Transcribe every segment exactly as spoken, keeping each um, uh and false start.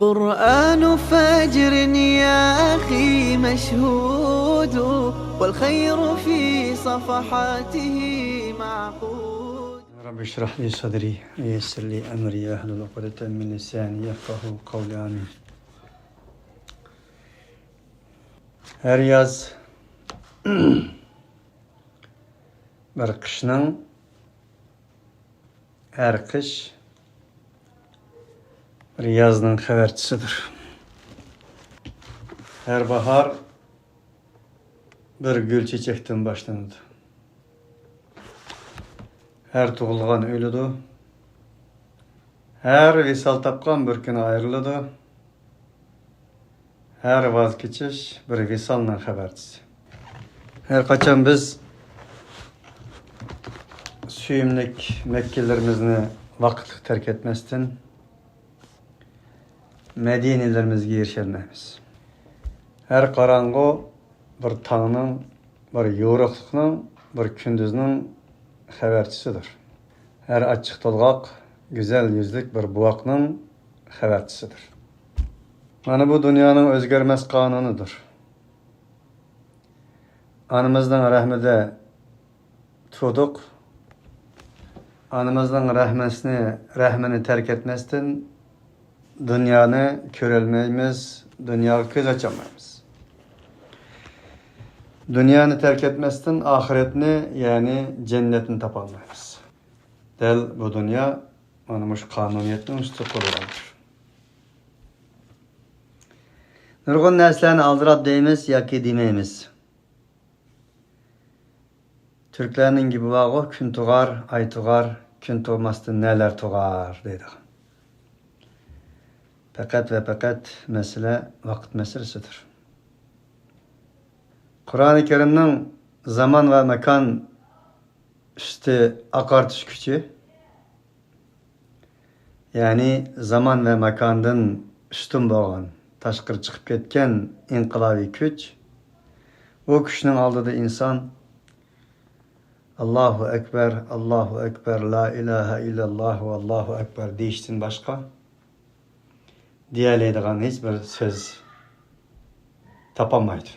قرآن فجر يا أخي مشهود، والخير في صفحاته معقود. رب اشرح لي صدري ويسر لي أمري واحلل عقدة من لساني يفقهوا قولي. آمين. ھەر ياز بىر قىشنىڭ، ھەر قىش بىر يازنىڭ خەۋەرچىسىدۇر. ھەر باھار بىر گۈل چېچەكتىن باشلىنىدۇ. ھەر تۇغۇلغان ئۆلىدۇ. ھەر ۋىسال تاپقان بىر كۈنى ئايرىلىدۇ. ھەر ۋاز كېچىش بىر ۋىسالنىڭ خەۋەرچىسى. ھەر قاچان بىز سۆيۈملۈك مەككىلىرىمىزنى ۋاقىتلىق تەرك ئەتمەستىن، مەدىنىلىرىمىزگە ئېرىشەلمەيمىز. ھەر قاراڭغۇ بىر تاڭنىڭ، بىر يورۇقلۇقنىڭ، بىر كۈندۈزنىڭ خەۋەرچىسىدۇر. ھەر ئاچچىق تولغاق گۈزەل يۈزلۈك بىر بوۋاقنىڭ خەۋەرچىسىدۇر. مانا بۇ دۇنيانىڭ ئۆزگەرمەس قانۇنىدۇر. ئانىمىزنىڭ رەھمىدە تۇدۇق. ئانىمىزنىڭ رەھمىسىنى، رەھمىنى تەرك ئەتمەستىن، دۇنيانى كۆرەلمەيمىز، دۇنياغا كۆز ئاچالمايمىز. دۇنيانى تەرك ئەتمەستىن، ئاخىرەتنى، يەنى جەننەتنى تاپالمايمىز. دەل بۇ دۇنيا مانا مۇشۇ قانۇنىيەتنىڭ ئۈستىدە قۇرۇلغاندۇر. نۇرغۇن نەرسىلەرنى ئالدىراپ دەيمىز ياكى دېمەيمىز. تۈركلەرنىڭ گېپى بارغۇ، «كۈن تۇغار، ئاي تۇغار، كۈن تۇغماستىن نەلەر تۇغار» دەيدىغان. پەقەت ۋە پەقەت مەسىلە ۋاقىت مەسىلىسىدۇر. قۇرئانى كەرىمنىڭ زامان ۋە ماكان ئۈستى ئاقارتىش كۈچى، يەنى زامان ۋە ماكاندىن ئۈستۈن بولغان، تاشقىرى چىقىپ كەتكەن ئىنقىلابىي كۈچ. بۇ كۈچنىڭ ئالدىدا ئىنسان «ئاللاھۇ ئەكبەر، ئاللاھۇ ئەكبەر، لا ئىلاھە ئىللەللاھ، ۋاللاھۇ ئەكبەر» دېيىشتىن باشقا دېيەلەيدىغان ھېچ بىر سۆز تاپالمايدۇ.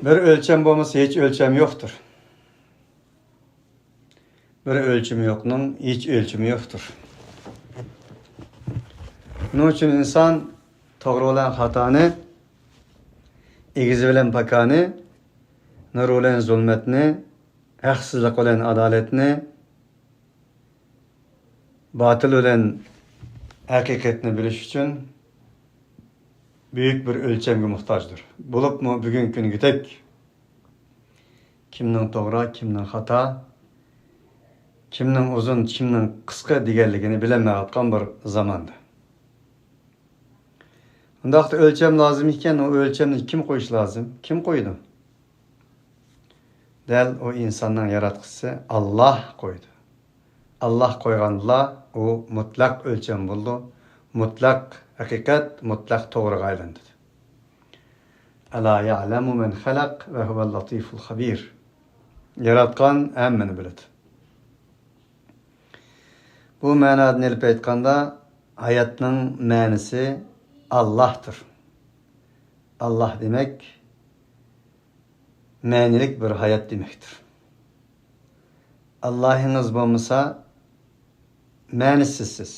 بىر ئۆلچەم بولمىسا، ھېچ ئۆلچەم يوقتۇر. بىر ئۆلچىمى يوقنىڭ ھېچ ئۆلچىمى يوقتۇر. شۇنىڭ ئۈچۈن ئىنسان توغرا بىلەن خاتانى، ئېگىزى بىلەن پاكانى، نۇر بىلەن زۇلمەتنى، ھەقسىزلىق بىلەن ئادالەتنى، باتىل بىلەن ھەقىقەتنى بىلىش ئۈچۈن بۈيۈك بىر ئۆلچەمگە موھتاجدۇر. بولۇپمۇ بۈگۈنكى كۈنگىدەك كىمنىڭ توغرا، كىمنىڭ خاتا، كىمنىڭ ئۇزۇن، كىمنىڭ قىسقا دېگەنلىكىنى بىلەلمەيۋاتقان بىر زاماندا. ئۇنداقتا ئۆلچەم لازىم ئىكەن، ئۇ ئۆلچەمنى كىم قويۇشى لازىم؟ كىم قويىدۇ؟ دەل ئۇ ئىنساننىڭ ياراتقۇچىسى ئاللاھ قويدى. ئاللاھ قويغاندىلا ئۇ مۇتلەق ئۆلچەم بولىدۇ، مۇتلەق ھەقىقەت، مۇتلەق توغرىغا ئايلىنىدۇ. «ئەلا يەئلەمۇ مەن خەلەق ۋە ھۇۋەل لەتىفۇل خەبىر». ياراتقان ھەممىنى بىلىدۇ. بۇ مەنادىن ئېلىپ ئېيتقاندا، ھاياتنىڭ مەنىسى ئاللاھتۇر. ئاللاھ دېمەك، مەنىلىك بىر ھايات دېمەكتۇر. ئاللاھىڭىز بولمىسا، مەنىسىزسىز.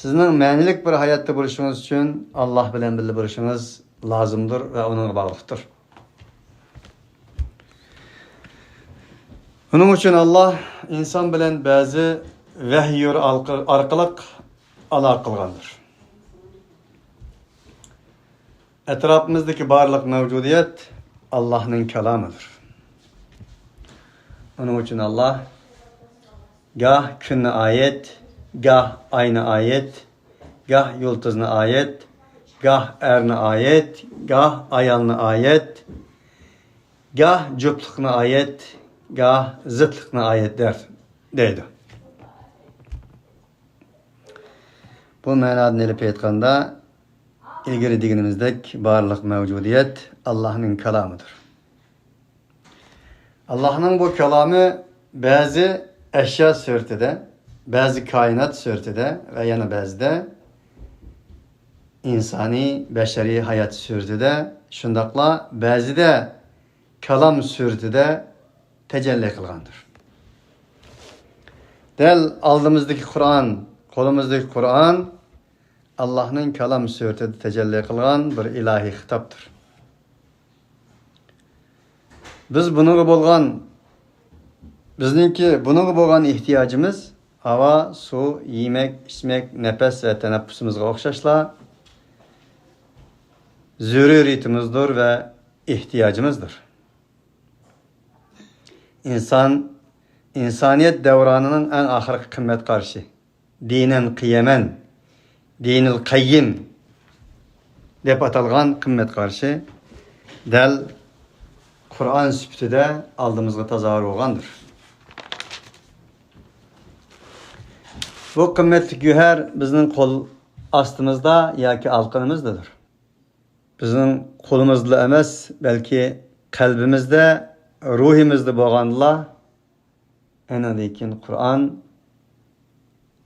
سىزنىڭ مەنىلىك بىر ھاياتتا بولۇشىڭىز ئۈچۈن ئاللاھ بىلەن بىللە بولۇشىڭىز لازىمدۇر ۋە ئۇنىڭغا باغلىقتۇر. ئۇنىڭ ئۈچۈن ئاللاھ ئىنسان بىلەن بەزى ۋەھيىلەر ئارقىلىق ئالاقە قىلغاندۇر. ئەتراپىمىزدىكى بارلىق مەۋجۇدىيەت ئاللاھنىڭ كالامىدۇر. ئۇنىڭ ئۈچۈن ئاللاھ گاھ كۈننى ئايەت، گاھ ئاينى ئايەت، گاھ يۇلتۇزنى ئايەت، گاھ ئەرنى ئايەت، گاھ ئايالنى ئايەت، گاھ جۈپلۈكنى ئايەت، گاھ زىتلىقنى ئايەت دەر، دەيدۇ. بۇ مەنادىن ئېلىپ ئېيتقاندا، ئىلگىرى دېگىنىمىزدەك بارلىق مەۋجۇدىيەت ئاللاھنىڭ كالامىدۇر. ئاللاھنىڭ بۇ كالامى بەزى ئەشيا سۈرىتىدە، بەزى كائىنات سۈرىتىدە ۋە يەنە بەزىدە ئىنسانىي، بەشەرىي ھايات سۈرىتىدە، شۇنداقلا بەزىدە كالام سۈرىتىدە تەجەللى قىلغاندۇر. دەل ئالدىمىزدىكى قۇرئان، قولىمىزدىكى قۇرئان ئاللاھنىڭ كالام سۈرىتىدە تەجەللى قىلغان بىر ئىلاھىي خىتابتۇر. بىز بۇنىڭغا بولغان، بىزنىڭكى بۇنىڭغا بولغان ئېھتىياجىمىز ھاۋا، سۇ، يېمەك، ئىچمەك، نەپەس ۋە تەنەپپۇسىمىزغا ئوخشاشلا زۆرۈرىيىتىمىزدۇر ۋە ئېھتىياجىمىزدۇر. ئىنسان، ئىنسانىيەت دەۋرانىنىڭ ئەڭ ئاخىرقى قىممەت قارىشى، دىنەن قىيەمەن، دىنىل قەييىم دەپ ئاتالغان قىممەت قارىشى دەل قۇرئان سۈپىتىدە ئالدىمىزغا تازاۋۇر بولغاندۇر. بۇ قىممەتلىك گۆھەر بىزنىڭ قول ئاستىمىزدا ياكى ئالىقىنىمىزدىدۇر. بىزنىڭ قولىمىزدىلا ئەمەس، بەلكى قەلبىمىزدە، روھىمىزدا بولغاندىلا، ئەنىڭدىن كېيىن قۇرئان،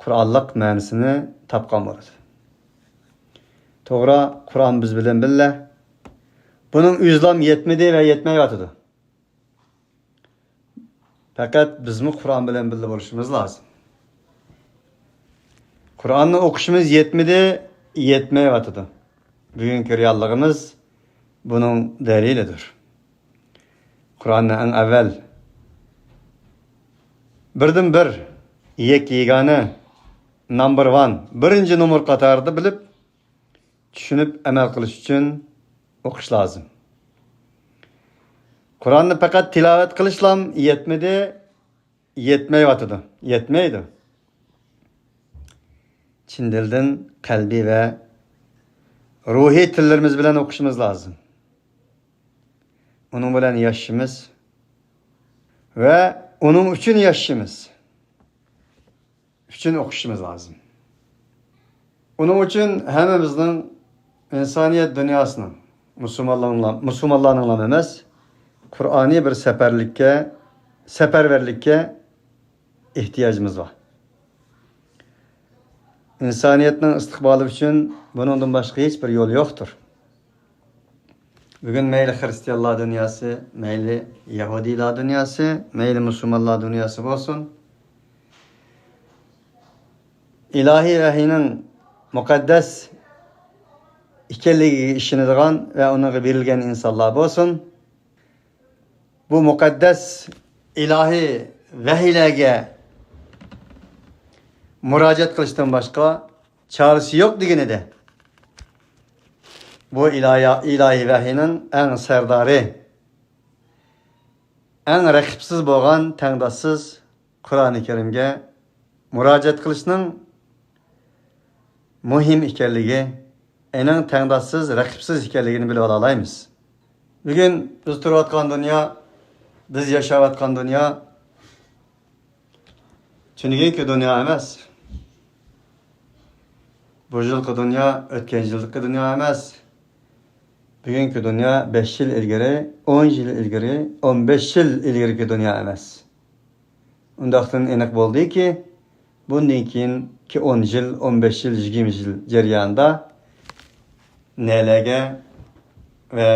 قۇرئانلىق مەنىسىنى تاپقان بولىدۇ. توغرا، قۇرئان بىز بىلەن بىللە. بۇنىڭ ئۆزىلام يەتمىدى ۋە يەتمەيۋاتىدۇ. پەقەت بىزمۇ قۇرئان بىلەن بىللە بولۇشىمىز لازىم. قۇرئاننى ئوقۇشىمىز يەتمىدى، يەتمەيۋاتىدۇ. بۈگۈنكى رېئاللىقىمىز بۇنىڭ دەلىلىدۇر. قۇرئاننى ئەڭ ئەۋۋەل، بىردىن بىر، يەككە يېگانە، نامبېر ۋان، بىرىنچى نومۇر قاتارىدا بىلىپ، چۈشىنىپ ئەمەل قىلىش ئۈچۈن ئوقۇش لازىم. قۇرئاننى پەقەت تىلاۋەت قىلىشلام يەتمىدى، يەتمەيۋاتىدۇ، يەتمەيدۇ. چىن دىلدىن قەلبىي ۋە روھىي تىللىرىمىز بىلەن ئوقۇشىمىز لازىم. ئۇنىڭ بىلەن ياشىشىمىز ۋە ئۇنىڭ ئۈچۈن ياشىشىمىز ئۈچۈن ئوقۇشىمىز لازىم. ئۇنىڭ ئۈچۈن ھەممىمىزنىڭ، ئىنسانىيەت دۇنياسىنىڭ، مۇسۇلمانلارنىڭلا-، مۇسۇلمانلارنىڭلام ئەمەس، قۇرئانىي بىر سەپەرلىككە، سەپەرۋەرلىككە ئېھتىياجىمىز بار. ئىنسانىيەتنىڭ ئىستىقبالى ئۈچۈن بۇنىڭدىن باشقا ھېچ بىر يول يوقتۇر. بۈگۈن مەيلى خىرىستىيانلار دۇنياسى، مەيلى يەھۇدىيلار دۇنياسى، مەيلى مۇسۇلمانلار دۇنياسى بولسۇن، ئىلاھىي ۋەھىينىڭ مۇقەددەس ئىكەنلىكىگە ئىشىنىدىغان ۋە ئۇنىڭغا بېرىلگەن ئىنسانلار بولسۇن، بۇ مۇقەددەس ئىلاھىي ۋەھىيلەرگە مۇراجىئەت قىلىشتىن باشقا چارىسى يوق دېگىنىدە، بۇ ئىلاھىي، ئىلاھىي ۋەھىينىڭ ئەڭ سەردارى، ئەڭ رەقىبسىز بولغان تەڭداشسىز قۇرئانى كەرىمگە مۇراجىئەت قىلىشنىڭ مۇھىم ئىكەنلىكى، ئېنىڭ تەڭداشسىز، رەقىبسىز ئىكەنلىكىنى بىلىپ ئالالايمىز. بۈگۈن بىز تۇرۇۋاتقان دۇنيا، بىز ياشاۋاتقان دۇنيا تۈنۈگۈنكى دۇنيا ئەمەس. بۇ يىلقى دۇنيا ئۆتكەن يىلقى دۇنيا ئەمەس. بۈگۈنكى دۇنيا بەش يىل ئىلگىرى، ئون يىل ئىلگىرى، ئون بەش يىل ئىلگىرىكى دۇنيا ئەمەس. ئۇنداقتىن ئېنىق بولدىكى، بۇندىن كېيىنكى ئون يىل، ئون بەش يىل، يىگىرمە يىل جەريانىدا نەلەرگە ۋە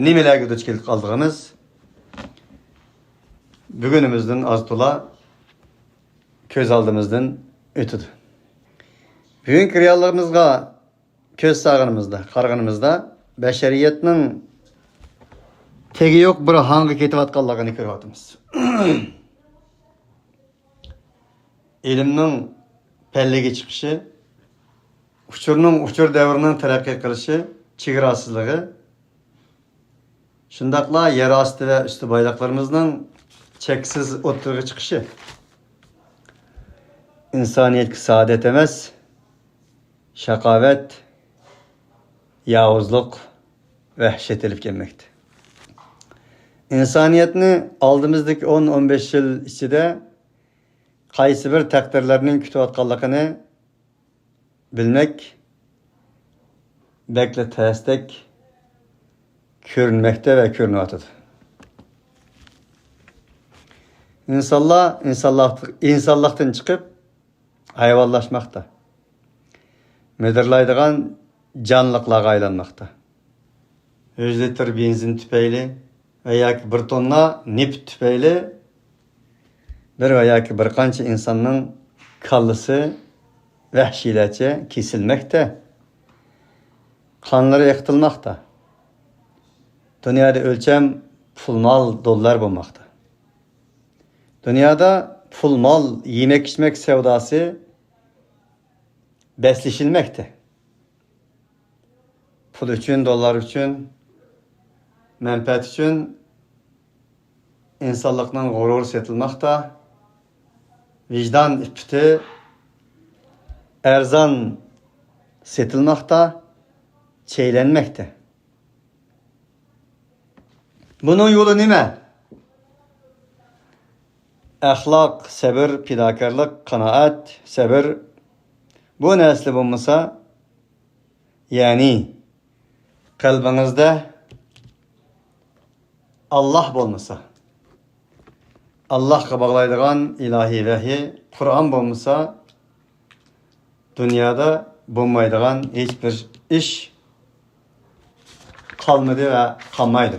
نېمىلەرگە دۇچ كېلىپ قالىدىغىنىمىز بۈگۈنىمىزدىن ئاز تولا كۆز ئالدىمىزدىن ئۆتىدۇ. بۈگۈنكى رېئاللىقىمىزغا كۆز سالغىنىمىزدا، قارىغىنىمىزدا، بەشەرىيەتنىڭ تېگى يوق بىر ھاڭغا كېتىۋاتقانلىقىنى كۆرۈۋاتىمىز. ئىلىمنىڭ پەللىگە چىقىشى، ئۇچۇرنىڭ، ئۇچۇر دەۋرىنىڭ تەرەققىي قىلىشى، چېگراسىزلىقى، شۇنداقلا يەر ئاستى ۋە ئۈستى بايلىقلىرىمىزنىڭ چەكسىز ئوتتۇرىغا چىقىشى ئىنسانىيەتكە سائادەت ئەمەس، شاقاۋەت، ياۋۇزلۇق، ۋەھشەت ئېلىپ كەلمەكتە. ئىنسانىيەتنى ئالدىمىزدىكى ئون، ئون بەش يىل ئىچىدە قايسى بىر تەقدىرلەرنىڭ كۈتۈۋاتقانلىقىنى بىلمەك بەكلا تەستەك كۆرۈنمەكتە ۋە كۆرۈنۈۋاتىدۇ. ئىنسانلار ئىنسانلىق-، ئىنسانلىقتىن چىقىپ، ھايۋانلاشماقتا. مىدىرلايدىغان جانلىقلارغا ئايلانماقتا. يۈز لىتىر بېنزىن تۈپەيلى ۋە ياكى بىر توننا نېفىت تۈپەيلى بىر ۋە ياكى بىر قانچە ئىنساننىڭ كاللىسى ۋەھشىيلەرچە كېسىلمەكتە. قانلىرى ئېقىتىلماقتا. دۇنيادا ئۆلچەم پۇل، مال، دوللار بولماقتا. دۇنيادا پۇل، مال، يېمەك-ئىچمەك سەۋداسى بەسلىشىلمەكتە. پۇل ئۈچۈن، دوللار ئۈچۈن، مەنپەئەت ئۈچۈن ئىنسانلىقنىڭ غۇرۇرى سېتىلماقتا، ۋىجدان ئىپپىتى ئەرزان سېتىلماقتا، چەيلەنمەكتە. بۇنىڭ يولى نېمە؟ ئەخلاق، سەبر، پىداكارلىق، قانائەت، سەبر، بۇ نەرسىلەر بولمىسا، يەنى قەلبىڭىزدە ئاللاھ بولمىسا، ئاللاھقا باغلايدىغان ئىلاھىي ۋەھىي، قۇرئان بولمىسا، دۇنيادا بولمايدىغان ھېچبىر ئىش قالمىدى ۋە قالمايدۇ.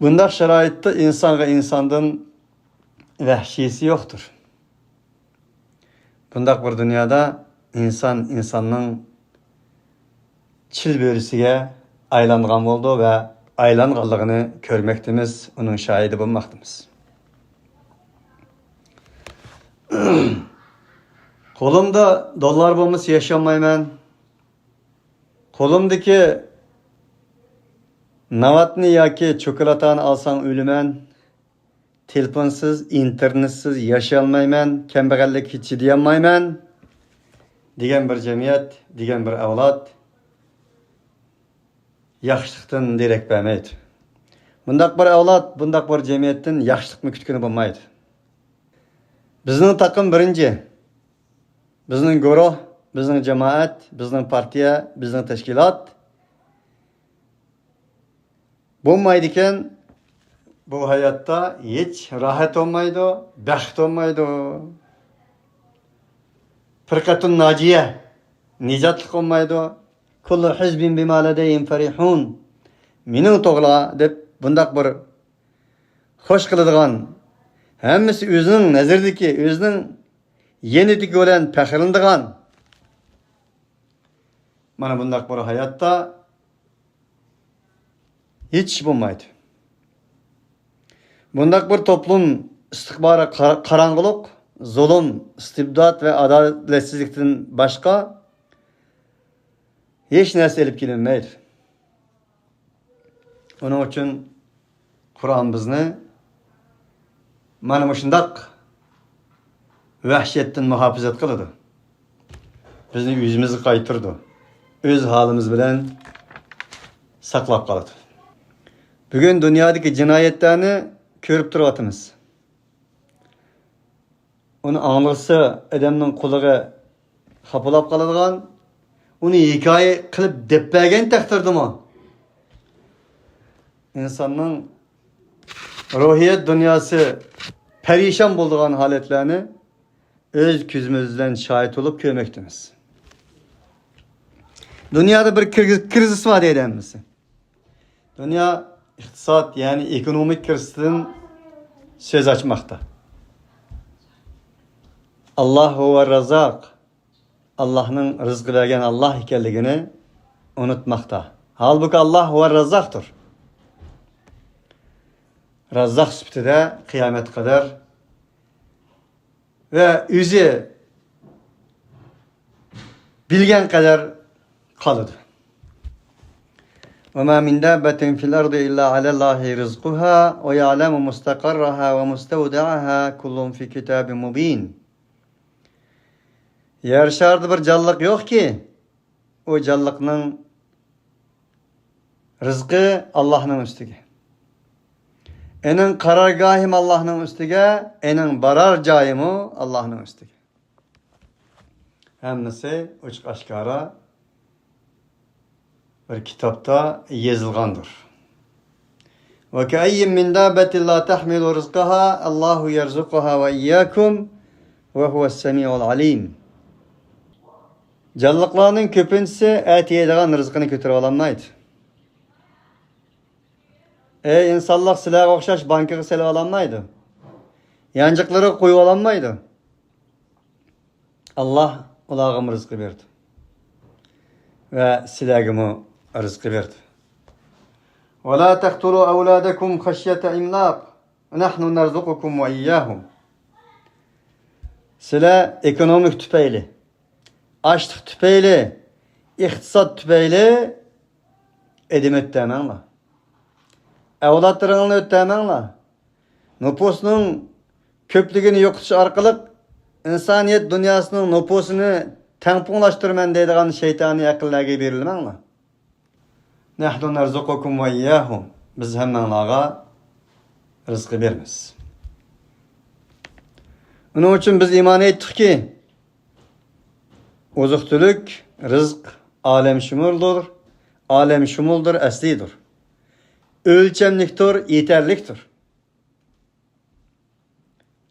بۇنداق شارائىتتا ئىنسانغا ئىنساندىن ۋەھشىيسى يوقتۇر. بۇنداق بىر دۇنيادا ئىنسان ئىنساننىڭ چىلبۆرىسىگە ئايلانغان بولىدۇ ۋە ئايلانغانلىقىنى كۆرمەكتىمىز، ئۇنىڭ شاھىدى بولماقتىمىز. قولۇمدا دوللار بولمىسا ياشىيالمايمەن. قولۇمدىكى ناۋاتنى ياكى چوكولاتانى ئالساڭ ئۆلىمەن. تېلېفونسىز، ئىنتېرنېتسىز ياشىيالمايمەن، كەمبەغەللىككە چىدىيالمايمەن دېگەن بىر جەمئىيەت، دېگەن بىر ئەۋلاد ياخشىلىقتىن دېرەك بەرمەيدۇ. بۇنداق بىر ئەۋلاد، بۇنداق بىر جەمئىيەتتىن ياخشىلىقمۇ كۈتكىلى بولمايدۇ. بىزنىڭ تاقىم بىرىنچى. بىزنىڭ گۇرۇھ، بىزنىڭ جامائەت، بىزنىڭ پارتىيە، بىزنىڭ تەشكىلات بولمايدىكەن، بۇ ھاياتتا ھېچ راھەت بولمايدۇ، بەخت بولمايدۇ. پىرقەتۇن ناجىيە، نىجاتلىق بولمايدۇ. كۇللۇ ھىزبىن بىما لەدەيھىم فەرىھۇن. مېنىڭ توغرا دەپ بۇنداق بىر خوش قىلىدىغان، ھەممىسى ئۆزىنىڭ نەزىرىدىكى، ئۆزىنىڭ يېنىدىكى بىلەن پەخىرلىنىدىغان، مانا بۇنداق بىر ھاياتتا ھېچ ئىش بولمايدۇ. بۇنداق بىر توپلۇم ئىستىقبالى قا-، قاراڭغۇلۇق، زۇلۇم، ئىستىبدات ۋە ئادالەتسىزلىكتىن باشقا ھېچ نەرسە ئېلىپ كېلىنمەيدۇ. ئۇنىڭ ئۈچۈن قۇرئان بىزنى مانا مۇشۇنداق ۋەھشىيەتتىن مۇھاپىزەت قىلىدۇ. بىزنى ئۆزىمىزگە قايتۇرىدۇ. ئۆز ھالىمىز بىلەن ساقلاپ قالىدۇ. بۈگۈن دۇنيادىكى جىنايەتلەرنى كۆرۈپ تۇرۇۋاتىمىز. ئۇنى ئاڭلىسا ئادەمنىڭ قۇلىقى خاپىلاپ قالىدىغان، ئۇنى ھېكايە قىلىپ دەپ بەرگەن تەقدىردىمۇ ئىنساننىڭ روھىيەت دۇنياسى پەرىشان بولىدىغان ھالەتلەرنى ئۆز كۆزىمىز بىلەن شاھىت بولۇپ كۆرمەكتىمىز. دۇنيادا بىر كىرىز-، كىرىزىس بار دەيدۇ ھەممىسى. دۇنيا ئىقتىساد، يەنى ئېكونومىك كىرىزىستىن سۆز ئاچماقتا. ئاللاھ ھۇۋەر رازاق، ئاللاھنىڭ رىزقى بەرگەن ئاللاھ ئىكەنلىكىنى ئۇنتۇماقتا. ھالبۇكى، ئاللاھ ھۇۋەر رازاقتۇر. رازاق سۈپىتىدە قىيامەتكە قەدەر ۋە ئۆزى بىلگەن قەدەر قالىدۇ. وما من دابة في الأرض إلا على الله رزقها ويعلم مستقرها ومستودعها كل في كتاب مبين. يەر شارىدا بىر جانلىق يوقكى، ئۇ جانلىقنىڭ رىزقى ئاللاھنىڭ ئۈستىگە. ئېنىڭ قارارگاھىمۇ ئاللاھنىڭ ئۈستىگە، ئېنىڭ بارار جايىمۇ ئاللاھنىڭ ئۈستىگە. ھەممىسى ئوچۇق ئاشكارا بىر كىتابتا يېزىلغاندۇر. وكأين من دابة لا تحمل رزقها الله يرزقها وإياكم وهو السميع العليم. جانلىقلارنىڭ كۆپىنچىسى ئەتە يەيدىغان رىزقىنى كۆتۈرۈۋالالمايدۇ. ئەي ئىنسانلار، سىلەرگە ئوخشاش بانكىغا سېلىۋالالمايدۇ. يانچۇقلىرىغا قويۇۋالالمايدۇ. ئاللاھ ئۇلارغىمۇ رىزقى بېرىدۇ. ۋە سىلەرگىمۇ رىزقى بېرىدۇ. ولا تقتلوا أولادكم خشية إملاق نحن نرزقكم وإياهم. سىلەر ئېكونومىك تۈپەيلى، ئاچلىق تۈپەيلى، ئىقتىساد تۈپەيلى ئادەم ئۆلتۈرمەڭلار. ئەۋلادلىرىڭلارنى ئۆلتۈرمەڭلار. نوپۇسنىڭ كۆپلۈكىنى يوقىتىش ئارقىلىق ئىنسانىيەت دۇنياسىنىڭ نوپۇسىنى تەڭپۇڭلاشتۇرىمەن دەيدىغان شەيتانىي ئەقىللەرگە بېرىلمەڭلار. نحن نرزقكم وإياهم. بىز ھەممەڭلارغا رىزقى بېرىمىز. ئۇنىڭ ئۈچۈن بىز ئىمان ئېيتتۇقكى، ئوزۇق-تۈلۈك، رىزىق ئالەمشۇمۇلدۇر، ئالەمشۇمۇلدۇر، ئەسلىدۇر. ئۆلچەملىكتۇر، يېتەرلىكتۇر.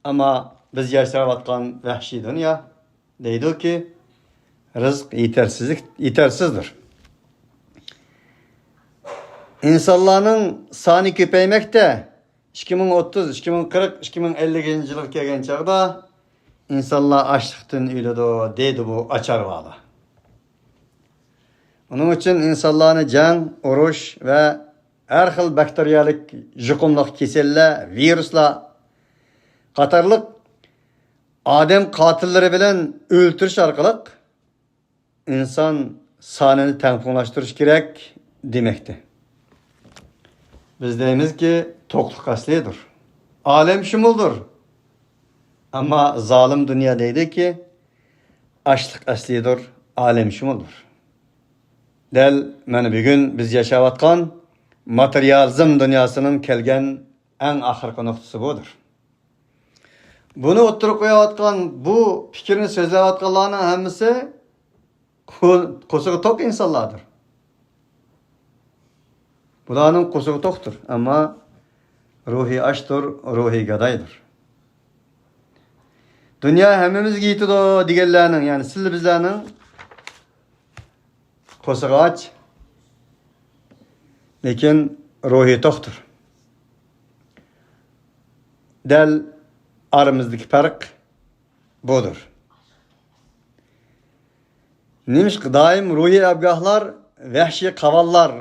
ئەمما بىز ياشاۋاتقان ۋەھشىي دۇنيا دەيدۇكى، رىزىق يېتەرسىزلىك، يېتەرسىزدۇر. ئىنسانلارنىڭ سانى كۆپەيمەكتە. ئىككى مىڭ ئوتتۇز، ئىككى مىڭ قىرىق، ئىككى مىڭ ئەللىكىنچى يىلغا كەلگەن چاغدا ئىنسانلار ئاچلىقتىن ئۆلىدۇ، دەيدۇ بۇ ئاچارۋالار. ئۇنىڭ ئۈچۈن ئىنسانلارنى جەڭ، ئۇرۇش ۋە ھەر خىل باكتېرىيەلىك يۇقۇملۇق كېسەللەر، ۋىرۇسلار قاتارلىق ئادەم قاتىللىرى بىلەن ئۆلتۈرۈش ئارقىلىق ئىنسان سانىنى تەڭپۇڭلاشتۇرۇش كېرەك دېمەكتە. بىز دەيمىزكى، توقلۇق ئەسلىدۇر، ئالەمشۇمۇلدۇر. ئەمما زالىم دۇنيا دەيدۇكى، ئاچلىق ئەسلىدۇر، ئالەمشۇمۇلدۇر. دەل مانا بۈگۈن بىز ياشاۋاتقان ماتېرىيالىزم دۇنياسىنىڭ كەلگەن ئەڭ ئاخىرقى نۇقتىسى بۇدۇر. بۇنى ئوتتۇرىغا قويۇۋاتقان، بۇ پىكىرنى سۆزلەۋاتقانلارنىڭ ھەممىسى قو-، قورسىقى توق ئىنسانلاردۇر. بۇلارنىڭ قورسىقى توقتۇر، ئەمما روھى ئاچتۇر، روھى گادايدۇر. دۇنيا ھەممىمىزگە يېتىدۇ دېگەنلەرنىڭ، يەنى سىللە بىزلەرنىڭ قورسىقى ئاچ، لېكىن روھى توقتۇر. دەل ئارىمىزدىكى پەرق بۇدۇر. نېمىشقا دائىم روھىي ئابگاھلار، ۋەھشىي قاۋانلار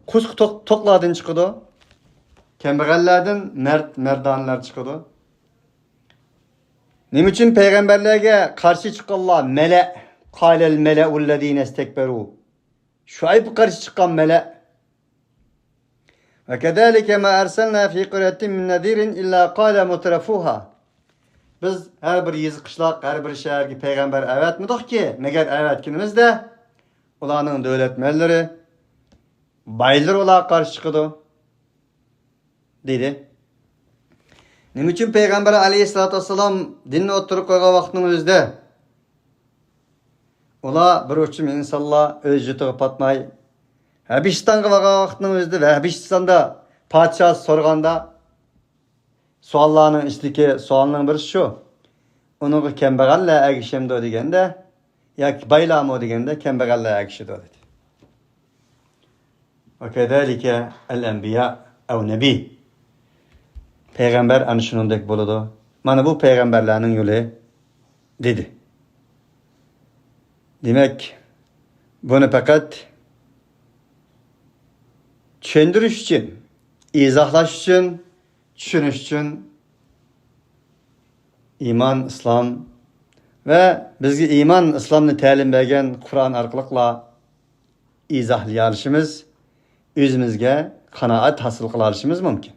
قورسىقى توق-، توقلاردىن چىقىدۇ؟ كەمبەغەللەردىن مەرد، مەردانىلەر چىقىدۇ. نېمە ئۈچۈن پەيغەمبەرلەرگە قارشى چىققانلار مەلە، قالەل مەلەئۇللەزىنە ئىستەكبەرۇ، شۇئەيبقا قارشى چىققان مەلە. ۋەكەزالىكە ما ئەرسەلنا فى قەريەتىن مىن نەزىرىن ئىللا قالە مۇترەفۇھا. بىز ھەر بىر يېزا، قىشلاق، ھەر بىر شەھەرگە پەيغەمبەر ئەۋەتمىدۇقكى، مەگەر ئەۋەتكىنىمىزدە ئۇلارنىڭ دۆلەتمەنلىرى، بايلىرى ئۇلارغا قارشى چىقىدۇ، دېدى. نېمە ئۈچۈن پەيغەمبەر ئەلەيھىسسالاتۇ ۋەسسالام دىننى ئوتتۇرىغا قويغان ۋاقىتنىڭ ئۆزىدە ئۇلار بىر ئۇچۇم ئىنسانلار ئۆز يۇرتىغا پاتماي، ھەبىشىستانغا بارغان ۋاقىتنىڭ ئۆزىدە ۋە ھەبىشىستاندا پادىشاھ سورىغاندا، سوئاللارنىڭ ئىچىدىكى سوئالنىڭ بىرسى شۇ، ئۇنىڭغا كەمبەغەللەر ئەگىشەمدۇ دېگەندە، ياكى بايلارمۇ دېگەندە، كەمبەغەللەر ئەگىشىدۇ دېدى. ۋەكەزالىكە ئەل ئەنبىيا ئەۋ نەبىي. پەيغەمبەر ئەنە شۇنىڭدەك بولىدۇ. مانا بۇ پەيغەمبەرلەرنىڭ يولى، دېدى. دېمەك، بۇنى پەقەت چۈشەندۈرۈش ئۈچۈن، ئىزاھلاش ئۈچۈن، چۈشىنىش ئۈچۈن ئىمان، ئىسلام ۋە بىزگە ئىمان، ئىسلامنى تەلىم بەرگەن قۇرئان ئارقىلىقلا ئىزاھلىيالىشىمىز، ئۆزىمىزگە قانائەت ھاسىل قىلالىشىمىز مۇمكىن.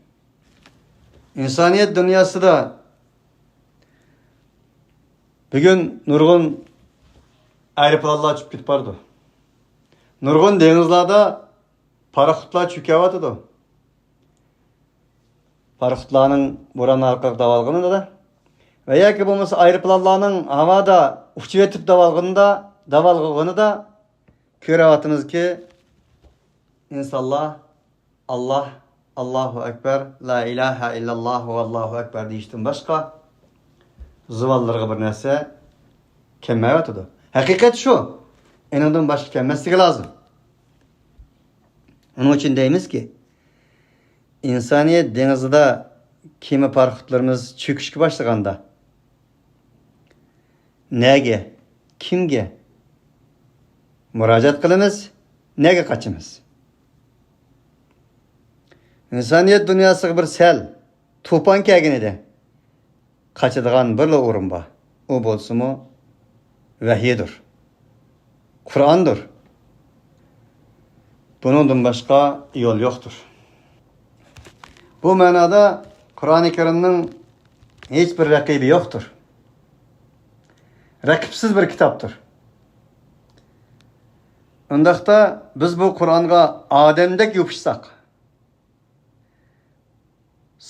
ئىنسانىيەت دۇنياسىدا بۈگۈن نۇرغۇن ئايروپىلانلار ئۇچۇپ كېتىپ بارىدۇ. نۇرغۇن دېڭىزلاردا پاراخوتلار چۆكۈۋاتىدۇ. پاراخوتلارنىڭ بوران ئارقىلىق دەۋالغىنىدا ۋە ياكى بولمىسا ئايروپىلانلارنىڭ ھاۋادا ئۇچۇۋېتىپ دەۋالغىنىدا، دەۋالغىنىدا كۆرۈۋاتىمىزكى، ئىنسانلار ئاللاھ، ئاللاھۇ ئەكبەر، لا ئىلاھە ئىللاللاھ ۋەللاھۇ ئەكبەر دېيىشتىن باشقا زۇۋانلىرىغا بىر نەرسە كەلمەيۋاتىدۇ. ھەقىقەت شۇ. ئېنىڭدىن باشقا كەلمەسلىكى لازىم. ئۇنىڭ ئۈچۈن دەيمىزكى، ئىنسانىيەت دېڭىزىدا كېمە پاراخوتلىرىمىز چۆكۈشكە باشلىغاندا، نەگە، كىمگە مۇراجىئەت قىلىمىز، نەگە قاچىمىز؟ ئىنسانىيەت دۇنياسىغا بىر سەل توپان كەلگىنىدە، قاچىدىغان بىرلا ئورۇن بار. ئۇ بولسىمۇ ۋەھىيدۇر. قۇرئاندۇر. بۇنىڭدىن باشقا يول يوقتۇر. بۇ مەنادا قۇرئانى كەرىمنىڭ ھېچ بىر رەقىبى يوقتۇر. رەقىبسىز بىر كىتابتۇر. ئۇنداقتا بىز بۇ قۇرئانغا ئادەمدەك يوپۇشساق،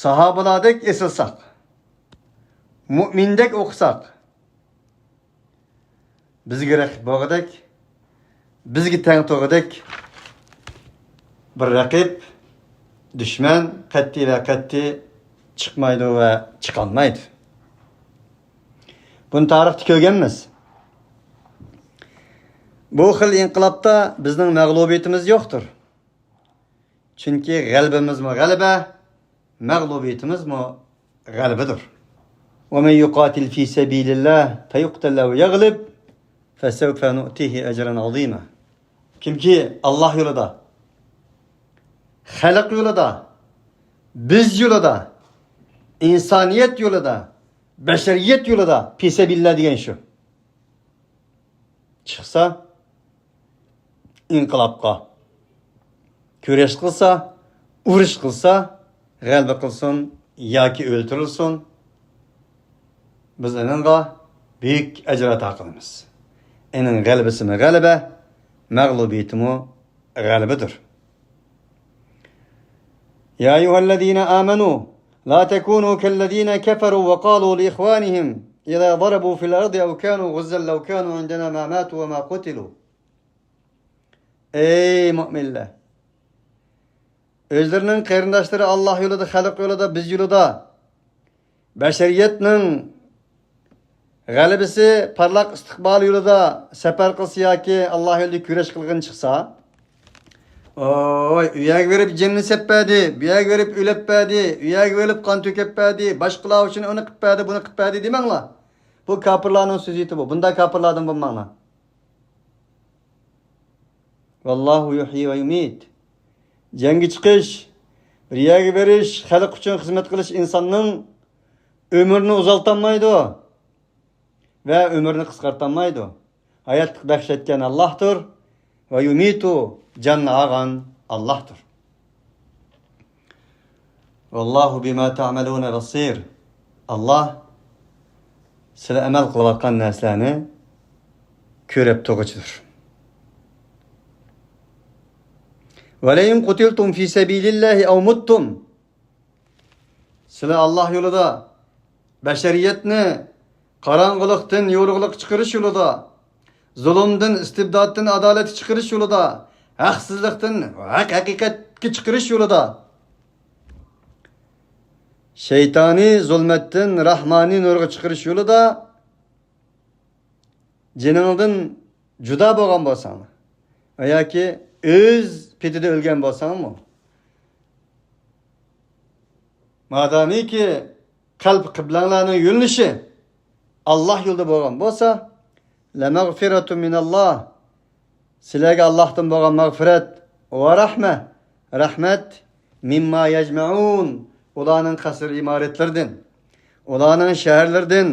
ساھابىلاردەك ئېسىلساق، مۇئمىندەك ئوقۇساق، بىزگە رەقىب بولغۇدەك، بىزگە تەڭ تۇرغۇدەك بىر رەقىب، دۈشمەن قەتئىي ۋە قەتئىي چىقمايدۇ ۋە چىقالمايدۇ. بۇنى تارىختا كۆرگەنمىز. بۇ خىل ئىنقىلابتا بىزنىڭ مەغلۇبىيىتىمىز يوقتۇر. چۈنكى غەلىبىمىزمۇ غەلىبە، مەغلۇبىيىتىمىزمۇ غەلىبىدۇر. وَمَنْ يُقَاتِلْ فِي سَبِيلِ اللَّهِ فَيُقْتَلْ أَوْ يَغْلِبْ فَسَوْفَ نُؤْتِيهِ أَجْرًا عَظِيمًا. كىمكى ئاللاھ يولىدا، خەلق يولىدا، بىز يولىدا، ئىنسانىيەت يولىدا، بەشەرىيەت يولىدا، پى سەبىلىللا دېگەن شۇ. چىقسا، ئىنقىلابقا كۈرەش قىلسا، ئۇرۇش قىلسا، غەلىبە قىلسۇن ياكى ئۆلتۈرۈلسۇن، بىز ئېنىڭغا بۈيۈك ئەجىر ئاتا قىلىمىز. ئېنىڭ غەلىبىسىمۇ غەلىبە، مەغلۇبىيىتىمۇ غەلىبىدۇر. يا أيها الذين آمنوا لا تكونوا كالذين كفروا وقالوا لإخوانهم إذا ضربوا في الأرض أو كانوا غزا لو كانوا عندنا ما ماتوا وما قتلوا. ئەي مۆمىنلەر! ئۆزلىرىنىڭ قېرىنداشلىرى ئاللاھ يولىدا، خەلق يولىدا، بىز يولىدا، بەشەرىيەتنىڭ غەلىبىسى، پارلاق ئىستىقبال يولىدا سەپەر قىلسا ياكى ئاللاھ يولىدا كۈرەش قىلغىلى چىقسا، ۋوي، ئۇ يەرگە بېرىپ جېنىنى سەپ بەردى، بۇ يەرگە بېرىپ ئۆلۈپ بەردى، ئۇ يەرگە بېرىپ قان تۆكۈپ بەردى، باشقىلار ئۈچۈن ئۇنى قىلىپ بەردى، بۇنى قىلىپ بەردى دېمەڭلار. بۇ كاپىرلارنىڭ سۆزى بۇ. بۇنداق كاپىرلاردىن بولماڭلار. ۋاللاھۇ يۇھيى ۋە يۇمىت. جەڭگە چىقىش، بىر يەرگە بېرىش، خەلق ئۈچۈن خىزمەت قىلىش ئىنساننىڭ ئۆمرىنى ئۇزارتالمايدۇ ۋە ئۆمرىنى قىسقارتالمايدۇ. ھاياتلىق بەخش ئەتكەن ئاللاھتۇر. ۋە يۇمىتۇ، جاننى ئالغان ئاللاھتۇر. ۋاللاھۇ بىما تەئمەلۇنە بەسىر. ئاللاھ سىلەر ئەمەل قىلىۋاتقان نەرسىلەرنى كۆرۈپ تۇرغۇچىدۇر. ۋەلەئىن قۇتىلتۇم فى سەبىلىللاھى ئەۋ مۇتتۇم. سىلەر ئاللاھ يولىدا بەشەرىيەتنى قاراڭغۇلۇقتىن يورۇقلۇققا چىقىرىش يولىدا، زۇلۇمدىن، ئىستىبدادتىن ئادالەتكە چىقىرىش يولىدا، ھەقسىزلىقتىن ھەق ھەقىقەتكە چىقىرىش يولىدا، شەيتانىي زۇلمەتتىن راھمانىي نۇرغا چىقىرىش يولىدا جېنىڭدىن جۇدا بولغان بولساڭ ياكى ئۆز پېتىدە ئۆلگەن بولساڭمۇ، مادامىكى قەلب قىبلەڭلارنىڭ يۆنىلىشى ئاللاھ يولىدا بولغان بولسا، لەمەغفىرەتۇ مىنەللاھ، سىلەرگە ئاللاھتىن بولغان مەغپىرەت ۋە رەھمە، رەھمەت، مىمما يەجمەئۇن، ئۇلارنىڭ قەسىر ئىمارەتلىرىدىن، ئۇلارنىڭ شەھەرلىرىدىن،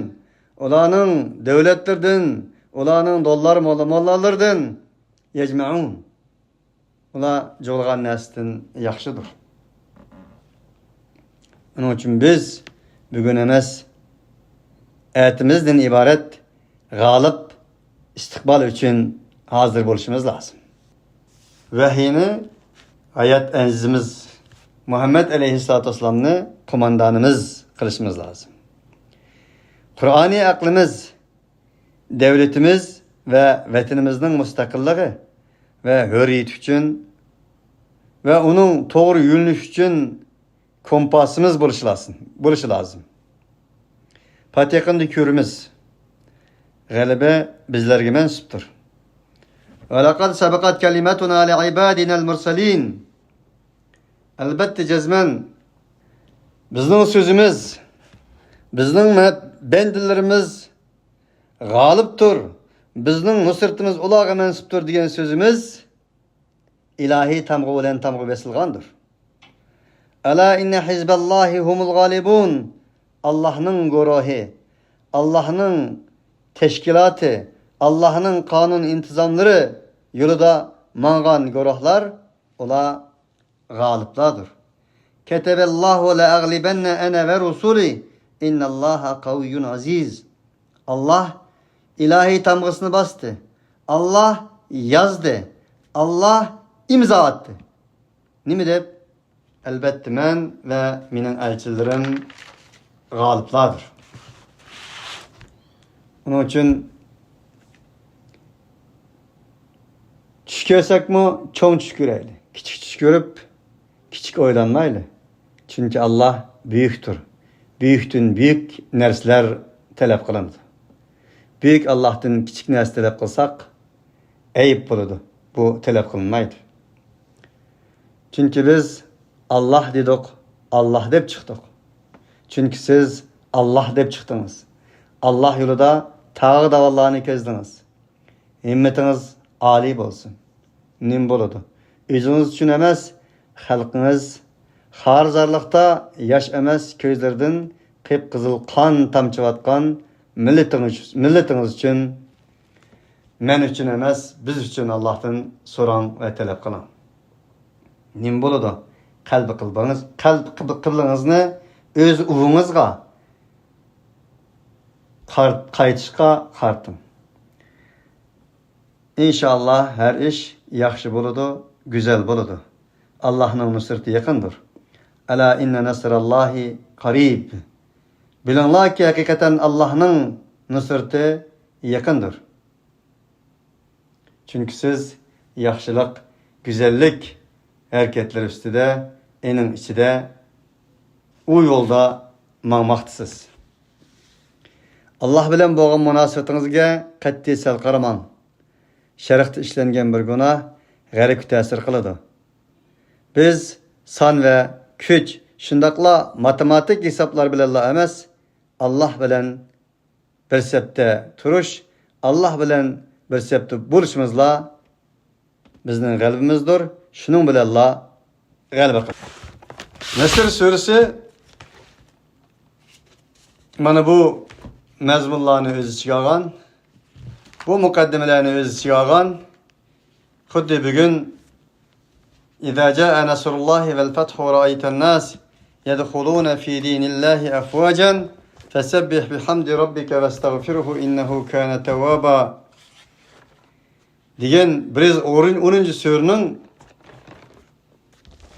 ئۇلارنىڭ دۆلەتلىرىدىن، ئۇلارنىڭ دوللار موللا موللالىرىدىن، يەجمەئۇن. ئۇلار جۇغلىغان نەرسىدىن ياخشىدۇر. ئۇنىڭ ئۈچۈن بىز بۈگۈن ئەمەس، ئەتىمىزدىن ئىبارەت غالىب ئىستىقبال ئۈچۈن ھازىر بولۇشىمىز لازىم. ۋەھىينى ھايات ئەزىزىمىز مۇھەممەد ئەلەيھىسسالاتۇ ۋەسسالامنى قوماندانىمىز قىلىشىمىز لازىم. قۇرئانىي ئەقلىمىز دۆلىتىمىز ۋە ۋەتىنىمىزنىڭ مۇستەقىللىقى ۋە ھۆرىيىتى ئۈچۈن ۋە ئۇنىڭ توغرا يۆنىلىشى ئۈچۈن كومپاسىمىز بولۇشى لازىم، بولۇشى لازىم. پات يېقىندا كۆرىمىز. غەلىبە بىزلەرگە مەنسۇپتۇر. ولقد سبقت كلمتنا لعبادنا المرسلين. ئەلۋەتتە، جەزمەن بىزنىڭ سۆزىمىز، بىزنىڭ مە-، بەندىلىرىمىز غالىبتۇر، بىزنىڭ نۇسرىتىمىز ئۇلارغا مەنسۇپتۇر دېگەن سۆزىمىز ئىلاھىي تامغا بىلەن تامغا بېسىلغاندۇر. ئەلا ئىننە ھىزبەللاھى ھۇمۇل غالىبۇن. ئاللاھنىڭ گۇرۇھى، ئاللاھنىڭ تەشكىلاتى، ئاللاھنىڭ قانۇن ئىنتىزاملىرى يولىدا ماڭغان گۇرۇھلار، ئۇلار غالىبلاردۇر. كەتەبەللاھۇ لەئەغلىبەننە ئەنە ۋە رۇسۇلى ئىننەللاھە قەۋىييۇن ئەزىز. ئاللاھ ئىلاھىي تامغىسىنى باستى. ئاللاھ يازدى. ئاللاھ ئىمزا ئاتتى. نېمە دەپ؟ ئەلۋەتتە، مەن ۋە مېنىڭ ئەلچىلىرىم غالىبلاردۇر. ئۇنىڭ ئۈچۈن چۈش كۆرسەكمۇ، چوڭ چۈش كۆرەيلى. كىچىك چۈش كۆرۈپ، كىچىك ئويلانمايلى. چۈنكى ئاللاھ بۈيۈكتۇر. بۈيۈكتىن بۈيۈك نەرسىلەر تەلەپ قىلىنىدۇ. بۈيۈك ئاللاھتىن كىچىك نەرسە تەلەپ قىلساق، ئەيىب بولىدۇ. بۇ تەلەپ قىلىنمايدۇ. چۈنكى بىز ئاللاھ دېدۇق، ئاللاھ دەپ چىقتۇق. چۈنكى سىز ئاللاھ دەپ چىقتىڭىز. ئاللاھ يولىدا تاغ-داۋانلارنى كەزدىڭىز. ھىممىتىڭىز ئالىي بولسۇن. نېمە بولىدۇ؟ ئۆزىڭىز ئۈچۈن ئەمەس، خەلقىڭىز خار-زارلىقتا ياش ئەمەس، كۆزلىرىدىن قىپقىزىل قان تامچىۋاتقان مىللىتىڭىز، مىللىتىڭىز ئۈچۈن، مەن ئۈچۈن ئەمەس، بىز ئۈچۈن ئاللاھتىن سوراڭ ۋە تەلەپ قىلىڭ. نېمە بولىدۇ؟ قەلبى قىبلىڭىز، قەلب قىب-، قىبلىڭىزنى ئۆز ئۇۋىڭىزغا قار-، قايتىشقا قارىتىڭ. ئىنشائاللا، ھەر ئىش ياخشى بولىدۇ، گۈزەل بولىدۇ. ئاللاھنىڭ نۇسرىتى يېقىندۇر. ئەلا ئىننە نەسرەللاھى قەرىب. بىلىڭلاركى، ھەقىقەتەن ئاللاھنىڭ نۇسرىتى يېقىندۇر. چۈنكى سىز ياخشىلىق، گۈزەللىك ھەرىكەتلىرى ئۈستىدە، ئېنىڭ ئىچىدە، ئۇ يولدا ماڭماقتىسىز. ئاللاھ بىلەن بولغان مۇناسىۋىتىڭىزگە قەتئىي سەل قارىماڭ. شەرقتە ئىشلەنگەن بىر گۇناھ غەربكە تەسىر قىلىدۇ. بىز سان ۋە كۈچ، شۇنداقلا ماتېماتىك ھېسابلار بىلەنلا ئەمەس، ئاللاھ بىلەن بىر سەپتە تۇرۇش، ئاللاھ بىلەن بىر سەپتە بولۇشىمىزلا بىزنىڭ غەلىبىمىزدۇر. شۇنىڭ بىلەنلا غەلىبە قىل-، نەسر سۈرىسى مانا بۇ مەزمۇنلارنى ئۆز ئىچىگە ئالغان، بۇ مۇقەددىمىلەرنى ئۆز ئىچىگە ئالغان. خۇددى بۈگۈن، إذا جاء نصر الله والفتح ورأيت الناس يدخلون في دين الله أفواجا فسبح بحمد ربك واستغفره إنه كان توابا دېگەن بىر يۈز ئونىنچى سۈرىنىڭ،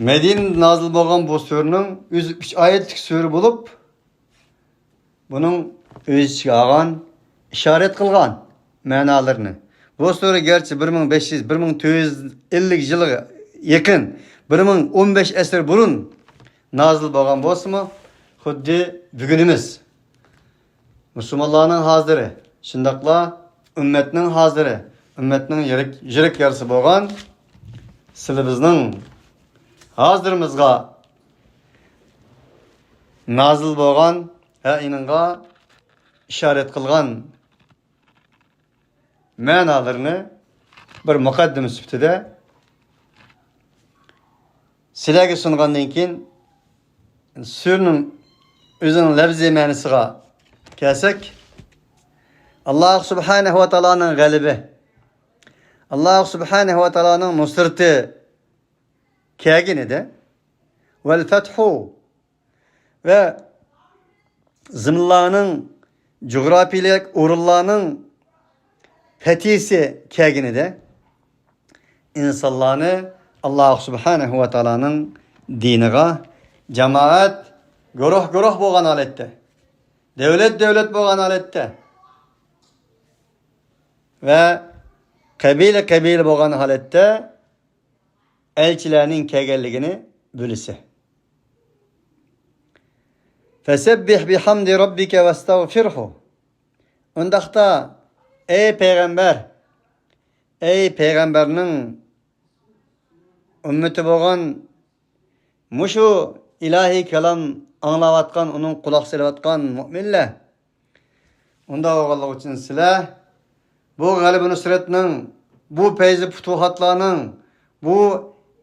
مەدىنىدە نازىل بولغان بۇ سۈرىنىڭ ئۆزى ئۈچ ئايەتلىك سۈرە بولۇپ، بۇنىڭ ئۆز ئىچىگە ئالغان، ئىشارەت قىلغان مەنالىرىنى. بۇ سۈرە گەرچە بىر مىڭ بەش يۈز، بىر مىڭ تۆت يۈز ئەللىك يىلغا يېقىن، بىر مىڭ ئون بەش ئەسىر بۇرۇن نازىل بولغان بولسىمۇ، خۇددى بۈگۈنىمىز، مۇسۇلمانلارنىڭ ھازىرى، شۇنداقلا ئۈممەتنىڭ ھازىرى، ئۈممەتنىڭ يۈرەك، يۈرەك يارىسى بولغان سىلى بىزنىڭ ھازىرىمىزغا نازىل بولغان ۋە ئېنىڭغا ئىشارەت قىلغان مەنالىرىنى بىر مۇقەددىمە سۈپىتىدە سىلەرگە سۇنغاندىن كېيىن، سۈرىنىڭ ئۆزىنىڭ لەپزىي مەنىسىغا كەلسەك، ئاللاھ سۇبھانەھۇ ۋە تائالانىڭ غەلىبە، ئاللاھ سۇبھانەھۇ ۋە تائالانىڭ نۇسرىتى كەلگىنىدە، ۋەل فەتھۇ، ۋە زېمىنلارنىڭ، جۇغراپىيەلىك ئورۇنلارنىڭ پەتھىسى كەلگىنىدە، ئىنسانلارنى ئاللاھ سۇبھانەھۇ ۋە تائالانىڭ دىنىغا جامائەت، گۇرۇھ گۇرۇھ بولغان ھالەتتە، دۆلەت دۆلەت بولغان ھالەتتە ۋە قەبىلە قەبىلە بولغان ھالەتتە ئەلچىلەرنىڭ كەلگەنلىكىنى بىلىسە. فسبح بحمد ربك واستغفره. ئۇنداقتا، ئەي پەيغەمبەر، ئەي پەيغەمبەرنىڭ ئۈممىتى بولغان مۇشۇ ئىلاھىي كالام ئاڭلاۋاتقان، ئۇنىڭ قۇلاق سېلىۋاتقان مۆمىنلەر، ئۇنداق بولغانلىقى ئۈچۈن سىلەر بۇ غەلىبە نۇسرەتنىڭ، بۇ پەيزى پۇتۇھاتلارنىڭ، بۇ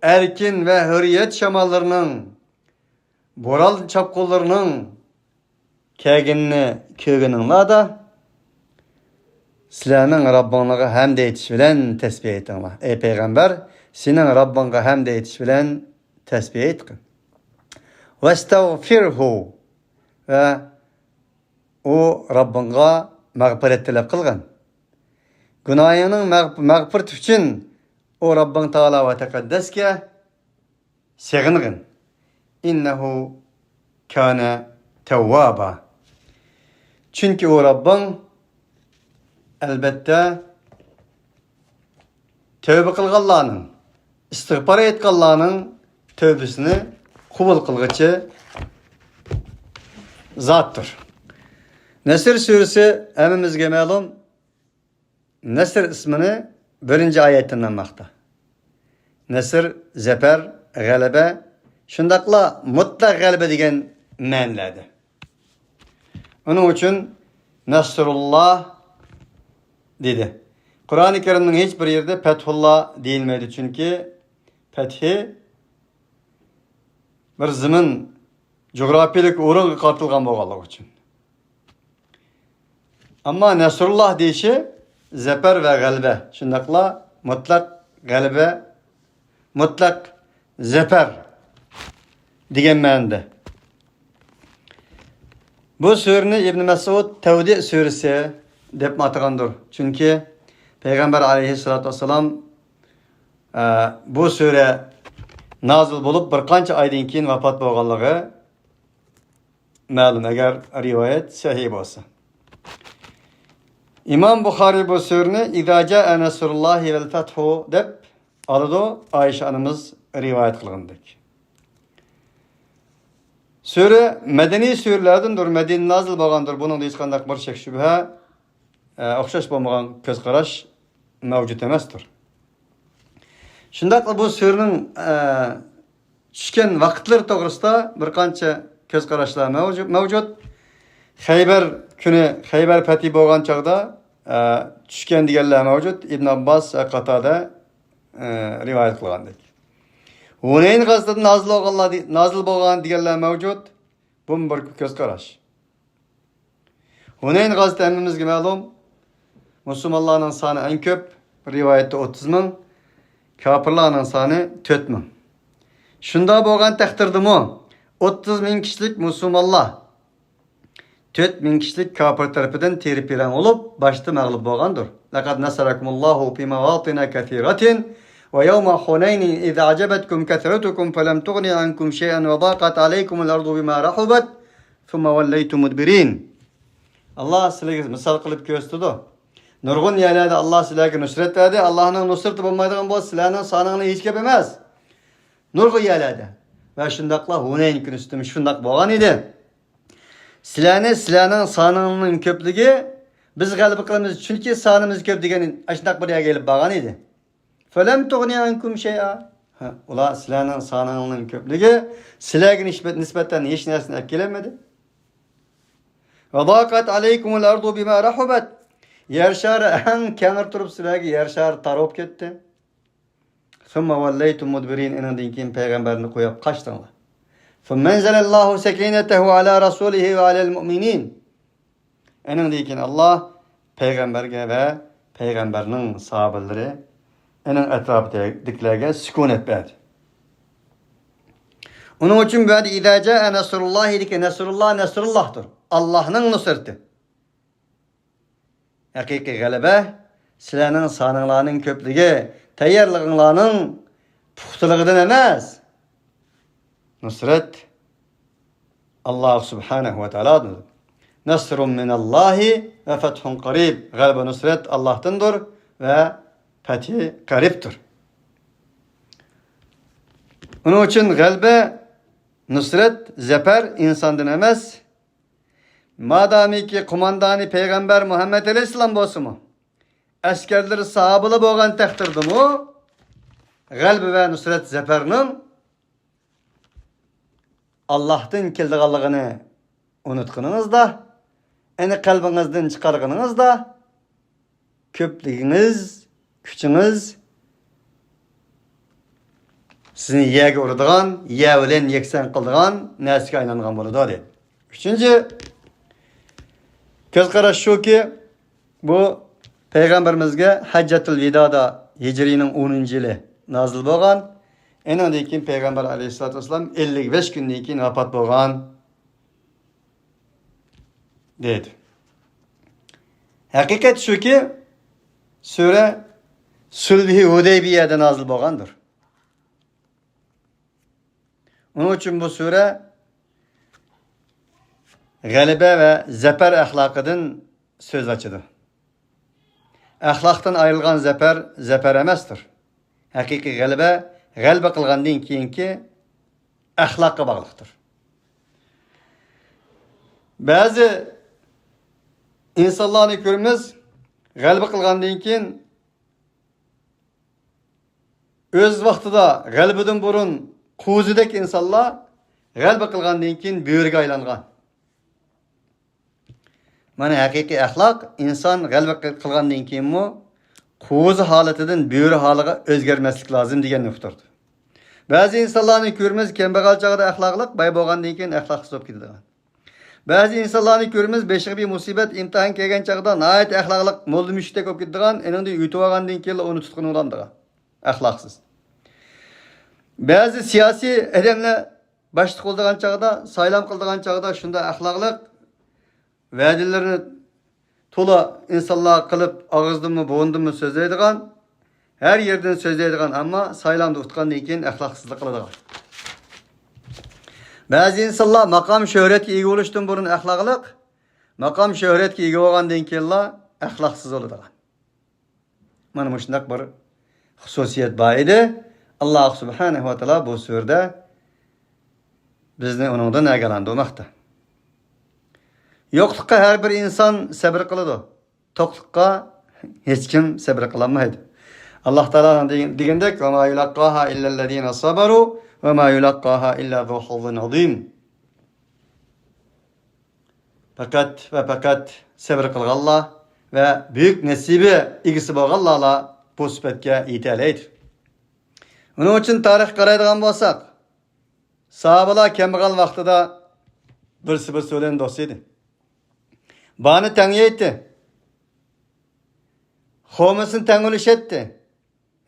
ئەركىن ۋە ھۆرىيەت شاماللىرىنىڭ، بوران چاپقۇنلىرىنىڭ كەلگىنىنى كۆرگىنىڭلاردا، سىلەرنىڭ رەببىڭلارغا ھەمدە ئېيتىش بىلەن تەسبىھ ئېيتىڭلار. ئەي پەيغەمبەر، سېنىڭ رەببىڭغا ھەمدە ئېيتىش بىلەن تەسبىھ ئېيتقىن. ۋەستەغفىرھۇ، ۋە ئۇ رەببىڭغا مەغپىرەت تەلەپ قىلغىن. گۇناھىڭنىڭ مەغ-، مەغپىرىتى ئۈچۈن ئۇ رەببىڭ تائالا ۋە تەقەددەسكە سېغىنغىن. ئىننەھۇ كانە تەۋۋابا. چۈنكى ئۇ رەببىڭ، ئەلبەتتە، تەۋبە قىلغانلارنىڭ، ئىستىغپار ئېيتقانلارنىڭ تەۋبىسىنى قوبۇل قىلغۇچى زاتتۇر. نەسر سۈرىسى ھەممىمىزگە مەلۇم. نەسر ئىسمىنى بىرىنچى ئايەتتىن ئالماقتا. نەسر، زەپەر، غەلىبە، شۇنداقلا مۇتلەق غەلىبە دېگەن مەنىلەردە. ئۇنىڭ ئۈچۈن نەسرۇللا دېدى. قۇرئانى كەرىمنىڭ ھېچ بىر يېرىدە پەتھۇللا دېيىلمەيدۇ، چۈنكى پەتھى بىر زېمىن، جۇغراپىيىلىك ئورۇنغا قارىتىلغان بولغانلىقى ئۈچۈن. ئەمما نەسرۇللا دېيىشى زەپەر ۋە غەلىبە، شۇنداقلا مۇتلەق غەلىبە، مۇتلەق زەپەر دېگەن مەنىدە. بۇ سۈرىنى ئىبن مەسئۇد تەۋدى سۈرىسى دەپمۇ ئاتىغاندۇر. چۈنكى پەيغەمبەر ئەلەيھىسسالاتۇ ۋەسسالام، ئە، بۇ سۈرە نازىل بولۇپ بىر قانچە ئايدىن كېيىن ۋاپات بولغانلىقى مەلۇم، ئەگەر رىۋايەت سەھىھ بولسا. ئىمام بۇخارىي بۇ سۈرىنى «ئىزا جائە نەسرۇللاھى ۋەل فەتھۇ» دەپ ئالىدۇ، ئائىشە ئانىمىز رىۋايەت قىلغاندەك. سۈرە مەدەنىي سۈرىلەردىندۇر، مەدىنىدە نازىل بولغاندۇر، بۇنىڭدا ھېچقانداق بىر شەك-شۈبھە، ئە، ئوخشاش بولمىغان كۆز قاراش مەۋجۇت ئەمەستۇر. شۇنداقلا بۇ سۈرىنىڭ، ئە، چۈشكەن ۋاقىتلىرى توغرىسىدا بىر قانچە كۆز قاراشلار مەۋجۇ-، مەۋجۇت. خەيبەر كۈنى، خەيبەر پەتھى بولغان چاغدا، ئە، چۈشكەن دېگەنلەر مەۋجۇت. ئىبن ئابباس ۋە قاتادە، ئە، رىۋايەت قىلغاندەك. ھۇنەين غازىتىدە نازىل بولغانلار دې-، نازىل بولغان دېگەنلەر مەۋجۇت. بۇمۇ بىر كۆز قاراش. ھۇنەين غازىتى ھەممىمىزگە مەلۇم. مۇسۇلمانلارنىڭ سانى ئەڭ كۆپ، رىۋايەتتە ئوتتۇز مىڭ، كاپىرلارنىڭ سانى تۆت مىڭ. شۇنداق بولغان تەقدىردىمۇ، ئوتتۇز مىڭ كىشىلىك مۇسۇلمانلار تۆت مىڭ كىشىلىك كاپىر تەرىپىدىن تىرە-پىرەڭ بولۇپ، باشتا مەغلۇپ بولغاندۇر. لەقەد نەسەرەكۇمۇللاھۇ فى مەۋاتىنە كەسىرەتىن ۋە يەۋمە ھۇنەينىن ئىز ئەجەبەتكۇم كەسرەتۇكۇم فەلەم تۇغنى ئەنكۇم شەيئەن ۋە ضاقەت ئەلەيكۇمۇل ئەرضۇ بىما رەھۇبەت ثم وليتم مدبرين. ئاللا سىلەرگە مىسال قىلىپ كۆرسىتىدۇ. نۇرغۇن يەرلەردە ئاللا سىلەرگە نۇسرەت بەردى. ئاللانىڭ نۇسرىتى بولمايدىغان بولسا، سىلەرنىڭ سانىڭلار ھېچ گەپ ئەمەس. نۇرغۇن يەرلەردە. ۋە شۇنداقلا ھۇنەين كۈنىسىدىمۇ شۇنداق بولغان ئىدى. سىلەرنى، سىلەرنىڭ سانىڭلارنىڭ كۆپلۈكى، بىز غەلىبە قىلىمىز، چۈنكى سانىمىز كۆپ دېگەن ئاشۇنداق بىر يەرگە ئېلىپ بارغان ئىدى. فەلەم تۇغنى ئەنكۇم شەيئا. ھە، ئۇلار سىلەرنىڭ سانىڭلارنىڭ كۆپلۈكى سىلەرگە نىسبەت-، نىسبەتەن ھېچ نەرسىنى ئەپ كېلەلمىدى. ۋە ضاقەت ئەلەيكۇمۇل ئەرضۇ بىما رەھۇبەت. يەر شارى ئەڭ كەڭرى تۇرۇپ سىلەرگە يەر شارى تار بولۇپ كەتتى. ثم وليتم مدبرين، ئېنىڭدىن كېيىن پەيغەمبەرنى قويۇپ قاچتىڭلار. ثم أنزل الله سكينته على رسوله وعلى المؤمنين. ئېنىڭدىن كېيىن ئاللا پەيغەمبەرگە ۋە پەيغەمبەرنىڭ ساھابىلىرى، ئېنىڭ ئەتراپىدىكىلەرگە سۈكۈنەت بەردى. ئۇنىڭ ئۈچۈن بۇ يەردە ئىزا جائە نەسرۇللاھىدىكى نەسرۇللا، نەسرۇللاھتۇر. ئاللانىڭ نۇسرىتى. ھەقىقىي غەلىبە سىلەرنىڭ سانىڭلارنىڭ كۆپلۈكى، تەييارلىقىڭلارنىڭ پۇختىلىقىدىن ئەمەس. نۇسرەت ئاللا سۇبھانەھۇ ۋە تائالادىن. نەسرۇن مىنەللاھى ۋە فەتھۇن قەرىب. غەلىبە، نۇسرەت ئاللاھتىندۇر ۋە پەتھى قەرىبتۇر. ئۇنىڭ ئۈچۈن غەلىبە، نۇسرەت، زەپەر ئىنساندىن ئەمەس، مادامىكى قوماندانى پەيغەمبەر مۇھەممەد ئەلەيھىسسالام بولسىمۇ، ئەسكەرلىرى ساھابىلار بولغان تەقدىردىمۇ، غەلىبە ۋە نۇسرەت زەپەرنىڭ ئاللاھتىن كېلىدىغانلىقىنى ئۇنتقىنىڭىزدا، ئەنە قەلبىڭىزدىن چىقارغىنىڭىزدا، كۆپلۈكىڭىز، كۈچىڭىز سىزنى يەرگە ئۇرىدىغان، يەر بىلەن يەكسان قىلىدىغان نەرسىگە ئايلانغان بولىدۇ، دېدى. ئۈچىنچى كۆز قاراش شۇكى، بۇ پەيغەمبىرىمىزگە ھەججەتۇل ۋىدادا ھىجرىينىڭ ئونىنچى يىلى نازىل بولغان. ئېنىڭدىن كېيىن پەيغەمبەر ئەلەيھىسسالاتۇ ۋەسسالام ئەللىك بەش كۈندىن كېيىن ۋاپات بولغان، دېدى. ھەقىقەت شۇكى، سۈرە سۇلھى ھۇدەيبىيەدە نازىل بولغاندۇر. ئۇنىڭ ئۈچۈن بۇ سۈرە غەلىبە ۋە زەپەر ئەخلاقىدىن سۆز ئاچىدۇ. ئەخلاقتىن ئايرىلغان زەپەر، زەپەر ئەمەستۇر. ھەقىقىي غەلىبە، غەلىبە قىلغاندىن كېيىنكى ئەخلاققا باغلىقتۇر. بەزى ئىنسانلارنى كۆرىمىز، غەلىبە قىلغاندىن كېيىن ئۆز ۋاقتىدا غەلىبىدىن بۇرۇن قوزىدەك ئىنسانلار غەلىبە قىلغاندىن كېيىن بۆرىگە ئايلانغان. مانا ھەقىقىي ئەخلاق، ئىنسان غەلىبە قىل-، قىلغاندىن كېيىنمۇ قوزا ھالىتىدىن بۆرە ھالىغا ئۆزگەرمەسلىك لازىم دېگەن نۇقتىدۇر. بەزى ئىنسانلارنى كۆرىمىز، كەمبەغەل چاغدا ئەخلاقلىق، باي بولغاندىن كېيىن ئەخلاقسىز بولۇپ كېتىدىغان. بەزى ئىنسانلارنى كۆرىمىز، بېشىغا بىر مۇسىبەت، ئىمتىھان كەلگەن چاغدا ناھايىتى ئەخلاقلىق، موللا مۈشۈكتەك بولۇپ كېتىدىغان، ئېنىڭدىن يۈتۈۋالغاندىن كېيىنلا ئۇنى تۇتقىنى ئۇنىمىغان ئەخلاقسىز. بەزى سىياسىي ئادەملەر باشلىق بولىدىغان چاغدا، سايلام قىلىدىغان چاغدا شۇنداق ئەخلاقلىق، ۋەدىلىرىنى تولا ئىنسانلارغا قىلىپ، ئاغزىدىنمۇ، بۇرنىدىنمۇ سۆزلەيدىغان، ھەر يېرىدىن سۆزلەيدىغان، ئەمما سايلامدا ئۇتقاندىن كېيىن ئەخلاقسىزلىق قىلىدىغان. بەزى ئىنسانلار ماقام شۆھرەتكە ئىگە بولۇشتىن بۇرۇن ئەخلاقلىق، ماقام شۆھرەتكە ئىگە بولغاندىن كېيىنلا ئەخلاقسىز بولىدىغان. مانا مۇشۇنداق بىر خۇسۇسىيەت بار ئىدى. ئاللاھ سۇبھانەھۇ ۋە تائالا بۇ سۈرىدە بىزنى ئۇنىڭدىن ئاگاھلاندۇرماقتا. يوقلۇققا ھەر بىر ئىنسان سەبرى قىلىدۇ. توقلۇققا ھېچكىم سەبرى قىلالمايدۇ. ئاللاھ تائالا دېگەندەك، «وَمَا يُلَقَّاهَا إِلَّا الَّذِينَ صَبَرُوا وَمَا يُلَقَّاهَا إِلَّا ذُو حَظٍّ عَظِيمٍ.» پەقەت ۋە پەقەت سەۋر قىلغانلار ۋە بۈيۈك نەسىبە ئىگىسى بولغانلارلا بۇ سۈپەتكە يېتەلەيدۇ. ئۇنىڭ ئۈچۈن تارىخقا قارايدىغان بولساق، ساھابىلار كەمبەغەل ۋاقتىدا بىرسى بىرسى بىلەن دوست ئىدى. بارنى تەڭ يەيتتى. خورمىسىنى تەڭ ئۈلۈشەتتى.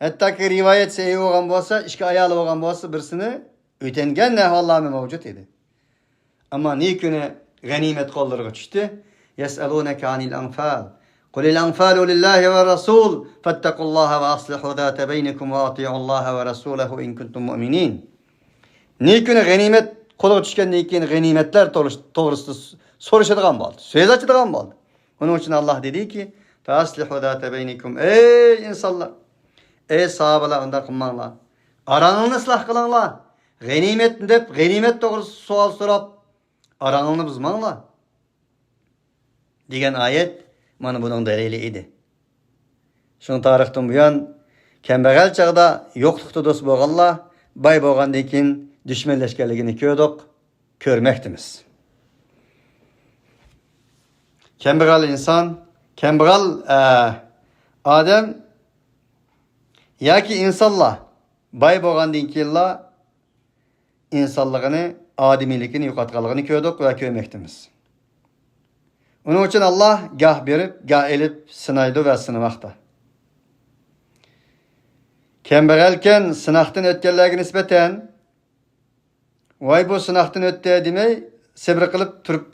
ھەتتاكى رىۋايەت سەھىھ بولغان بولسا، ئىككى ئايالى بولغان بولسا، بىرسىنى ئۆتەنگەن ئەھۋاللارمۇ مەۋجۇت ئىدى. ئەمما نى كۈنى غەنىيمەت قوللىرىغا چۈشتى. يَسْأَلُونَكَ عَنِ الْأَنْفَالِ، قُلِ الْأَنْفَالُ لِلَّهِ وَالرَّسُولِ فَاتَّقُوا اللَّهَ وَأَصْلِحُوا ذَاتَ بَيْنِكُمْ وَأَطِيعُوا اللَّهَ وَرَسُولَهُ إِنْ كُنْتُمْ مُؤْمِنِينَ. نى كۈنى غەنىيمەت قولغا چۈشكەندىن كېيىن غەنىيمەتلەر توغرىس-، توغرىسىدا سورىشىدىغان بولدى، سۆز ئاچىدىغان بولدى. ئۇنىڭ ئۈچۈن ئاللاھ دېدىكى، فَأَصْلِحُوا ذَاتَ بَيْنِكُمْ، ئەي ئىنسانلار، ئەي ساھابىلار، ئۇنداق قىلماڭلار. ئاراڭلارنى ئىسلاھ قىلىڭلار. غەنىيمەتنى دەپ، غەنىيمەت توغرىسىدا سوئال سوراپ، ئاراڭلارنى بۇزماڭلار، دېگەن ئايەت مانا بۇنىڭ دەلىلى ئىدى. شۇڭا تارىختىن بۇيان كەمبەغەل چاغدا يوقلۇقتا دوست بولغانلار باي بولغاندىن كېيىن دۈشمەنلەشكەنلىكىنى كۆردۇق، كۆرمەكتىمىز. كەمبەغەل ئىنسان، كەمبەغەل، ئە، ئادەم ياكى ئىنسانلار باي بولغاندىن كېيىنلا ئىنسانلىقىنى، ئادىمىيلىكىنى يوقاتقانلىقىنى كۆردۇق ۋە كۆرمەكتىمىز. ئۇنىڭ ئۈچۈن ئاللاھ گاھ بېرىپ، گاھ ئېلىپ سىنايدۇ ۋە سىنىماقتا. كەمبەغەلكەن سىناقتىن ئۆتكەنلەرگە نىسبەتەن، ۋاي بۇ سىناقتىن ئۆتتى دېمەي، سەبرى قىلىپ تۇرۇپ،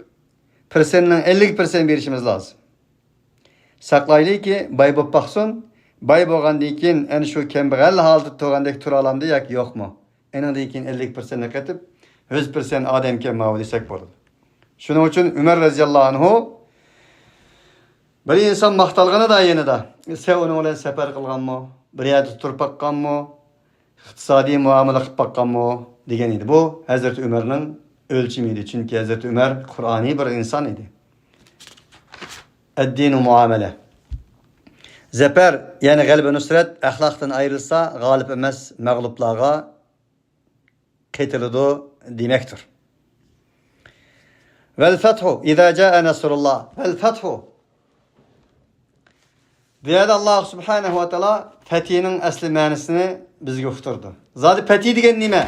پىرسەنتنىڭ ئەللىك پىرسەنت بېرىشىمىز لازىم. ساقلايلىكى، باي بولۇپ باقسۇن، باي بولغاندىن كېيىن ئەنە شۇ كەمبەغەل ھالىتىدە تۇرغاندەك تۇرالامدۇ ياكى يوقمۇ؟ ئېنىڭدىن كېيىن ئەللىك پىرسەنتنى قېتىپ، يۈز پىرسەنت ئادەمكەن ماۋۇ دېسەك بولىدۇ. شۇنىڭ ئۈچۈن ئۆمەر رەزىياللاھۇ ئەنھۇ بىر ئىنسان ماختالغىنىدا يېنىدا، سەن ئۇنىڭ بىلەن سەپەر قىلغانمۇ؟ بىر يەردە تۇرۇپ باققانمۇ؟ ئىقتىسادىي مۇئامىلە قىلىپ باققانمۇ؟ دېگەن ئىدى. بۇ ھەزرىتى ئۆمەرنىڭ ئۆلچىمى ئىدى. چۈنكى ھەزرىتى ئۆمەر قۇرئانىي بىر ئىنسان ئىدى. ئەددىنۇ مۇئامەلە. زەپەر، يەنى غەلىبە نۇسرەت ئەخلاقتىن ئايرىلسا، غالىب ئەمەس مەغلۇپلارغا قېتىلىدۇ دېمەكتۇر. ۋەل فەتھۇ ئىزا جاءە نەسرۇللا. ۋەل فەتھۇ. بۇ يەردە ئاللاھ سۇبھانەھۇ ۋە تائالا پەتھنىڭ ئەسلى مەنىسىنى بىزگە ئۇقتۇردى. زادى پەتھ دېگەن نېمە؟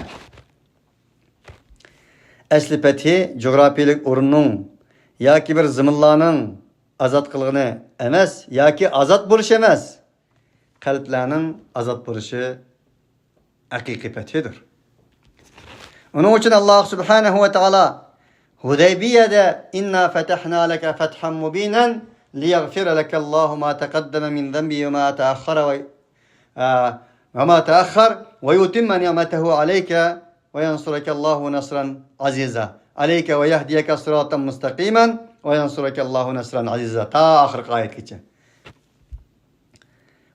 ئەسلى پەتھ جۇغراپىيەلىك ئورۇننىڭ ياكى بىر زېمىنلارنىڭ ئازاد قىلغىنى ئەمەس، ياكى ئازاد بولۇش ئەمەس، قەلبلەرنىڭ ئازاد بولۇشى ھەقىقىي پەتھدۇر. ئۇنىڭ ئۈچۈن ئاللاھ سۇبھانەھۇ ۋە تائالا ھۇدەيبىيەدە، إنا فتحنا لك فتحا مبينا ليغفر لك الله ما تقدم من ذنبك وما تأخر و، ئە، وما تأخر ويتم نعمته عليك وينصرك الله نصرا عزيزا. عليك ويهديك صراطا مستقيما وينصرك الله نصرا عزيزا. تا ئاخىرقى ئايەتكىچە.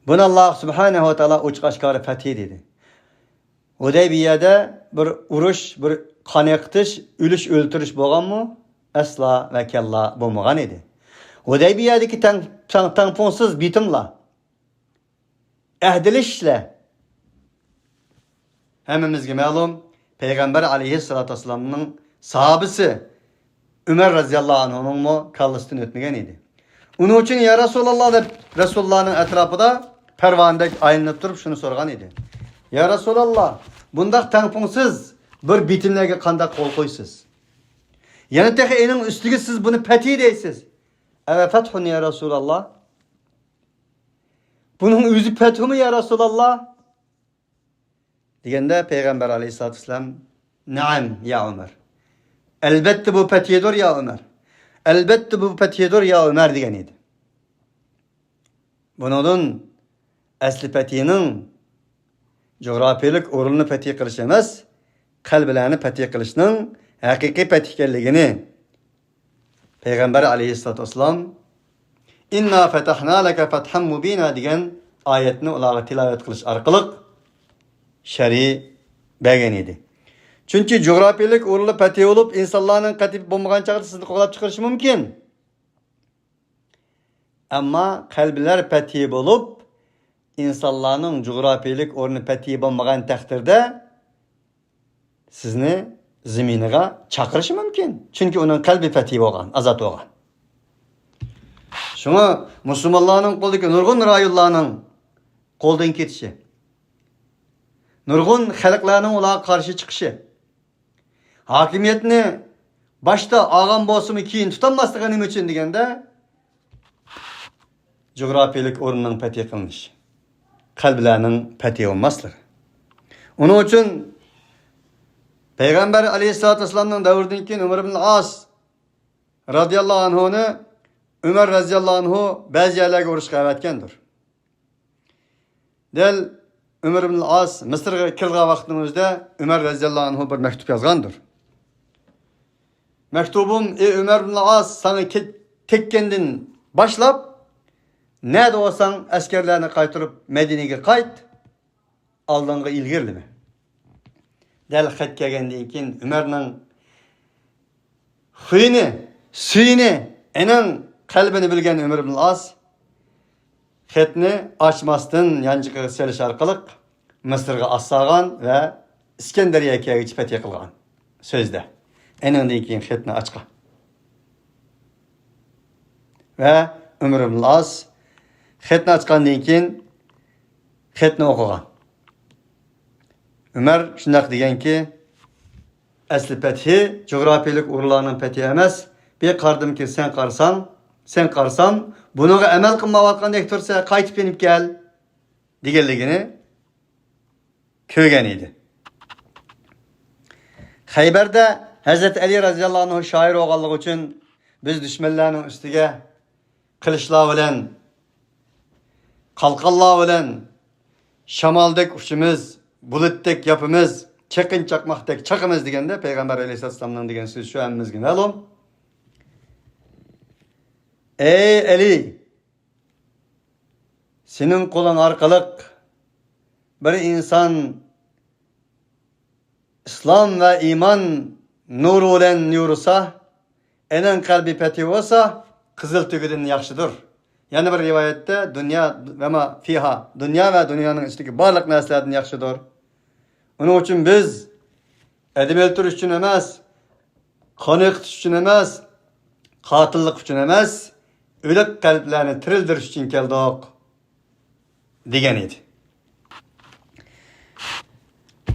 بۇنى ئاللاھ سۇبھانەھۇ ۋە تائالا ئوچۇق ئاشكارا پەتھ دېدى. ھۇدەيبىيەدە بىر ئۇرۇش، بىر قان ئېقىتىش، ئۆلۈش، ئۆلتۈرۈش بولغانمۇ؟ ئەسلا ۋە كاللا بولمىغان ئىدى. ھۇدەيبىيەدىكى تەڭ-، تەڭ-، تەڭپۇڭسىز بېتىملار، ئەھدىلىشىشلەر. ھەممىمىزگە مەلۇم، پەيغەمبەر ئەلەيھىسسالاتۇ ۋەسسالامنىڭ ساھابىسى ئۆمەر رەزىياللاھۇ ئەنھۇنىڭمۇ كاللىسىدىن ئۆتمىگەن ئىدى. ئۇنىڭ ئۈچۈن، يا رەسۇلاللا، دەپ رەسۇلۇللانىڭ ئەتراپىدا پەرۋانىدەك ئايلىنىپ تۇرۇپ شۇنى سورىغان ئىدى. يا رەسۇلاللا، بۇنداق تەڭپۇڭسىز بىر بېتىملەرگە قانداق قول قويىسىز؟ يەنە تېخى ئېنىڭ ئۈستىگە سىز بۇنى پەتھ دەيسىز. ئەۋە فەتھۇن يا رەسۇلاللا؟ بۇنىڭ ئۆزى پەتھۇمۇ يا رەسۇلاللا؟ دېگەندە پەيغەمبەر ئەلەيھىسسالاتۇ ۋەسسالام، نەئەم يا ئۆمەر. ئەلبەتتە بۇ پەتھدۇر يا ئۆمەر. ئەلبەتتە بۇ پەتھدۇر يا ئۆمەر دېگەن ئىدى. بۇنىڭدىن ئەسلى پەتھنىڭ جۇغراپىيەلىك ئورۇننى پەتھ قىلىش ئەمەس، قەلبلەرنى پەتھ قىلىشنىڭ ھەقىقىي پەتھ ئىكەنلىكىنى پەيغەمبەر ئەلەيھىسسالاتۇ ۋەسسالام، إنا فتحنا لك فتحا مبينا دېگەن ئايەتنى ئۇلارغا تىلاۋەت قىلىش ئارقىلىق شەرھ بەرگەن ئىدى. چۈنكى جۇغراپىيەلىك ئورۇنلار پەتھ بولۇپ، ئىنسانلارنىڭ قەلبى بولمىغان چاغدا سىزنى قوغلاپ چىقىرىشى مۇمكىن. ئەمما قەلبلەر پەتھ بولۇپ، ئىنسانلارنىڭ جۇغراپىيەلىك ئورنى پەتھ بولمىغان تەقدىردە، سىزنى زېمىنىغا چاقىرىشى مۇمكىن. چۈنكى ئۇنىڭ قەلبى پەتھ بولغان، ئازاد بولغان. شۇڭا مۇسۇلمانلارنىڭ قولىدىكى نۇرغۇن رايونلارنىڭ قولدىن كېتىشى، نۇرغۇن خەلقلەرنىڭ ئۇلارغا قارشى چىقىشى، ھاكىمىيەتنى باشتا ئالغان بولسىمۇ، كېيىن تۇتالماسلىقى نېمە ئۈچۈن دېگەندە، جۇغراپىيەلىك ئورۇننىڭ پەتھ قىلىنىشى، قەلبلەرنىڭ پەتھ بولماسلىقى. ئۇنىڭ ئۈچۈن پەيغەمبەر ئەلەيھىسسالاتۇ ۋەسسالامنىڭ دەۋرىدىن كېيىن ئۆمەر ئىبن ئاس رەزىياللاھۇ ئەنھۇنى ئۆمەر رەزىياللاھۇ ئەنھۇ بەزى يەرلەرگە ئۇرۇشقا ئەۋەتكەندۇر. دەل ئۆمەر ئىبن ئاس مىسىرغا كىرىدىغان ۋاقىتنىڭ ئۆزىدە ئۆمەر رەزىياللاھۇ ئەنھۇ بىر مەكتۇپ يازغاندۇر. مەكتۇبۇم، ئەي ئۆمەر ئىبن ئاس، ساڭا كەت-، تەگكەندىن باشلاپ، نەدە بولساڭ ئەسكەرلەرنى قايتۇرۇپ مەدىنىگە قايت، ئالدىڭغا ئىلگىرىلىمە. دەل خەت كەلگەندىن كېيىن ئۆمەرنىڭ خۇيىنى، سۈيىنى، ئېنىڭ قەلبىنى بىلگەن ئۆمەر ئىبن ئاس خەتنى ئاچماستىن يانچۇقىغا سېلىش ئارقىلىق مىسىرغا ئات سالغان ۋە ئىسكەندەرىيەگە كەلگۈچە پەتھ قىلغان سۆزدە. ئېنىڭدىن كېيىن خەتنى ئاچقان. ۋە ئۆمەر ئىبن ئاس خەتنى ئاچقاندىن كېيىن خەتنى ئوقۇغان. ئۆمەر شۇنداق دېگەنكى، ئەسلى پەتھى جۇغراپىيەلىك ئورۇنلارنىڭ پەتھى ئەمەس. بىر قارىدىمكى، سەن قارىساڭ، سەن قارىسام، بۇنىڭغا ئەمەل قىلمايۋاتقاندەك تۇرسا، قايتىپ يېنىپ كەل، دېگەنلىكىنى كۆرگەن ئىدى. خەيبەردە ھەزرەت ئەلى رەزىياللاھۇ ئەنھۇ شائىر بولغانلىقى ئۈچۈن، بىز دۈشمەنلەرنىڭ ئۈستىگە قىلىچلار بىلەن، قالقانلار بىلەن، شامالدەك ئۇچىمىز، بۇلۇتتەك ياپىمىز، چېقىن چاقماقتەك چاقىمىز دېگەندە، پەيغەمبەر ئەلەيھىسسالامنىڭ دېگەن سۆزى شۇ، ھەممىمىزگە مەلۇم. ئەي ئەلى، سېنىڭ قولۇڭ ئارقىلىق بىر ئىنسان ئىسلام ۋە ئىمان نۇرى بىلەن يورۇسا، ئېنىڭ قەلبى پەتھى بولسا، قىزىل تۆگىدىن ياخشىدۇر. يەنە بىر رىۋايەتتە، دۇنيا ۋە ما فىھا، دۇنيا ۋە دۇنيانىڭ ئىچىدىكى بارلىق نەرسىلەردىن ياخشىدۇر. ئۇنىڭ ئۈچۈن بىز ئادەم ئۆلتۈرۈش ئۈچۈن ئەمەس، قان ئېقىتىش ئۈچۈن ئەمەس، قاتىللىق ئۈچۈن ئەمەس، ئۆلۈك قەلبلەرنى تىرىلدۈرۈش ئۈچۈن كەلدۇق، دېگەن ئىدى.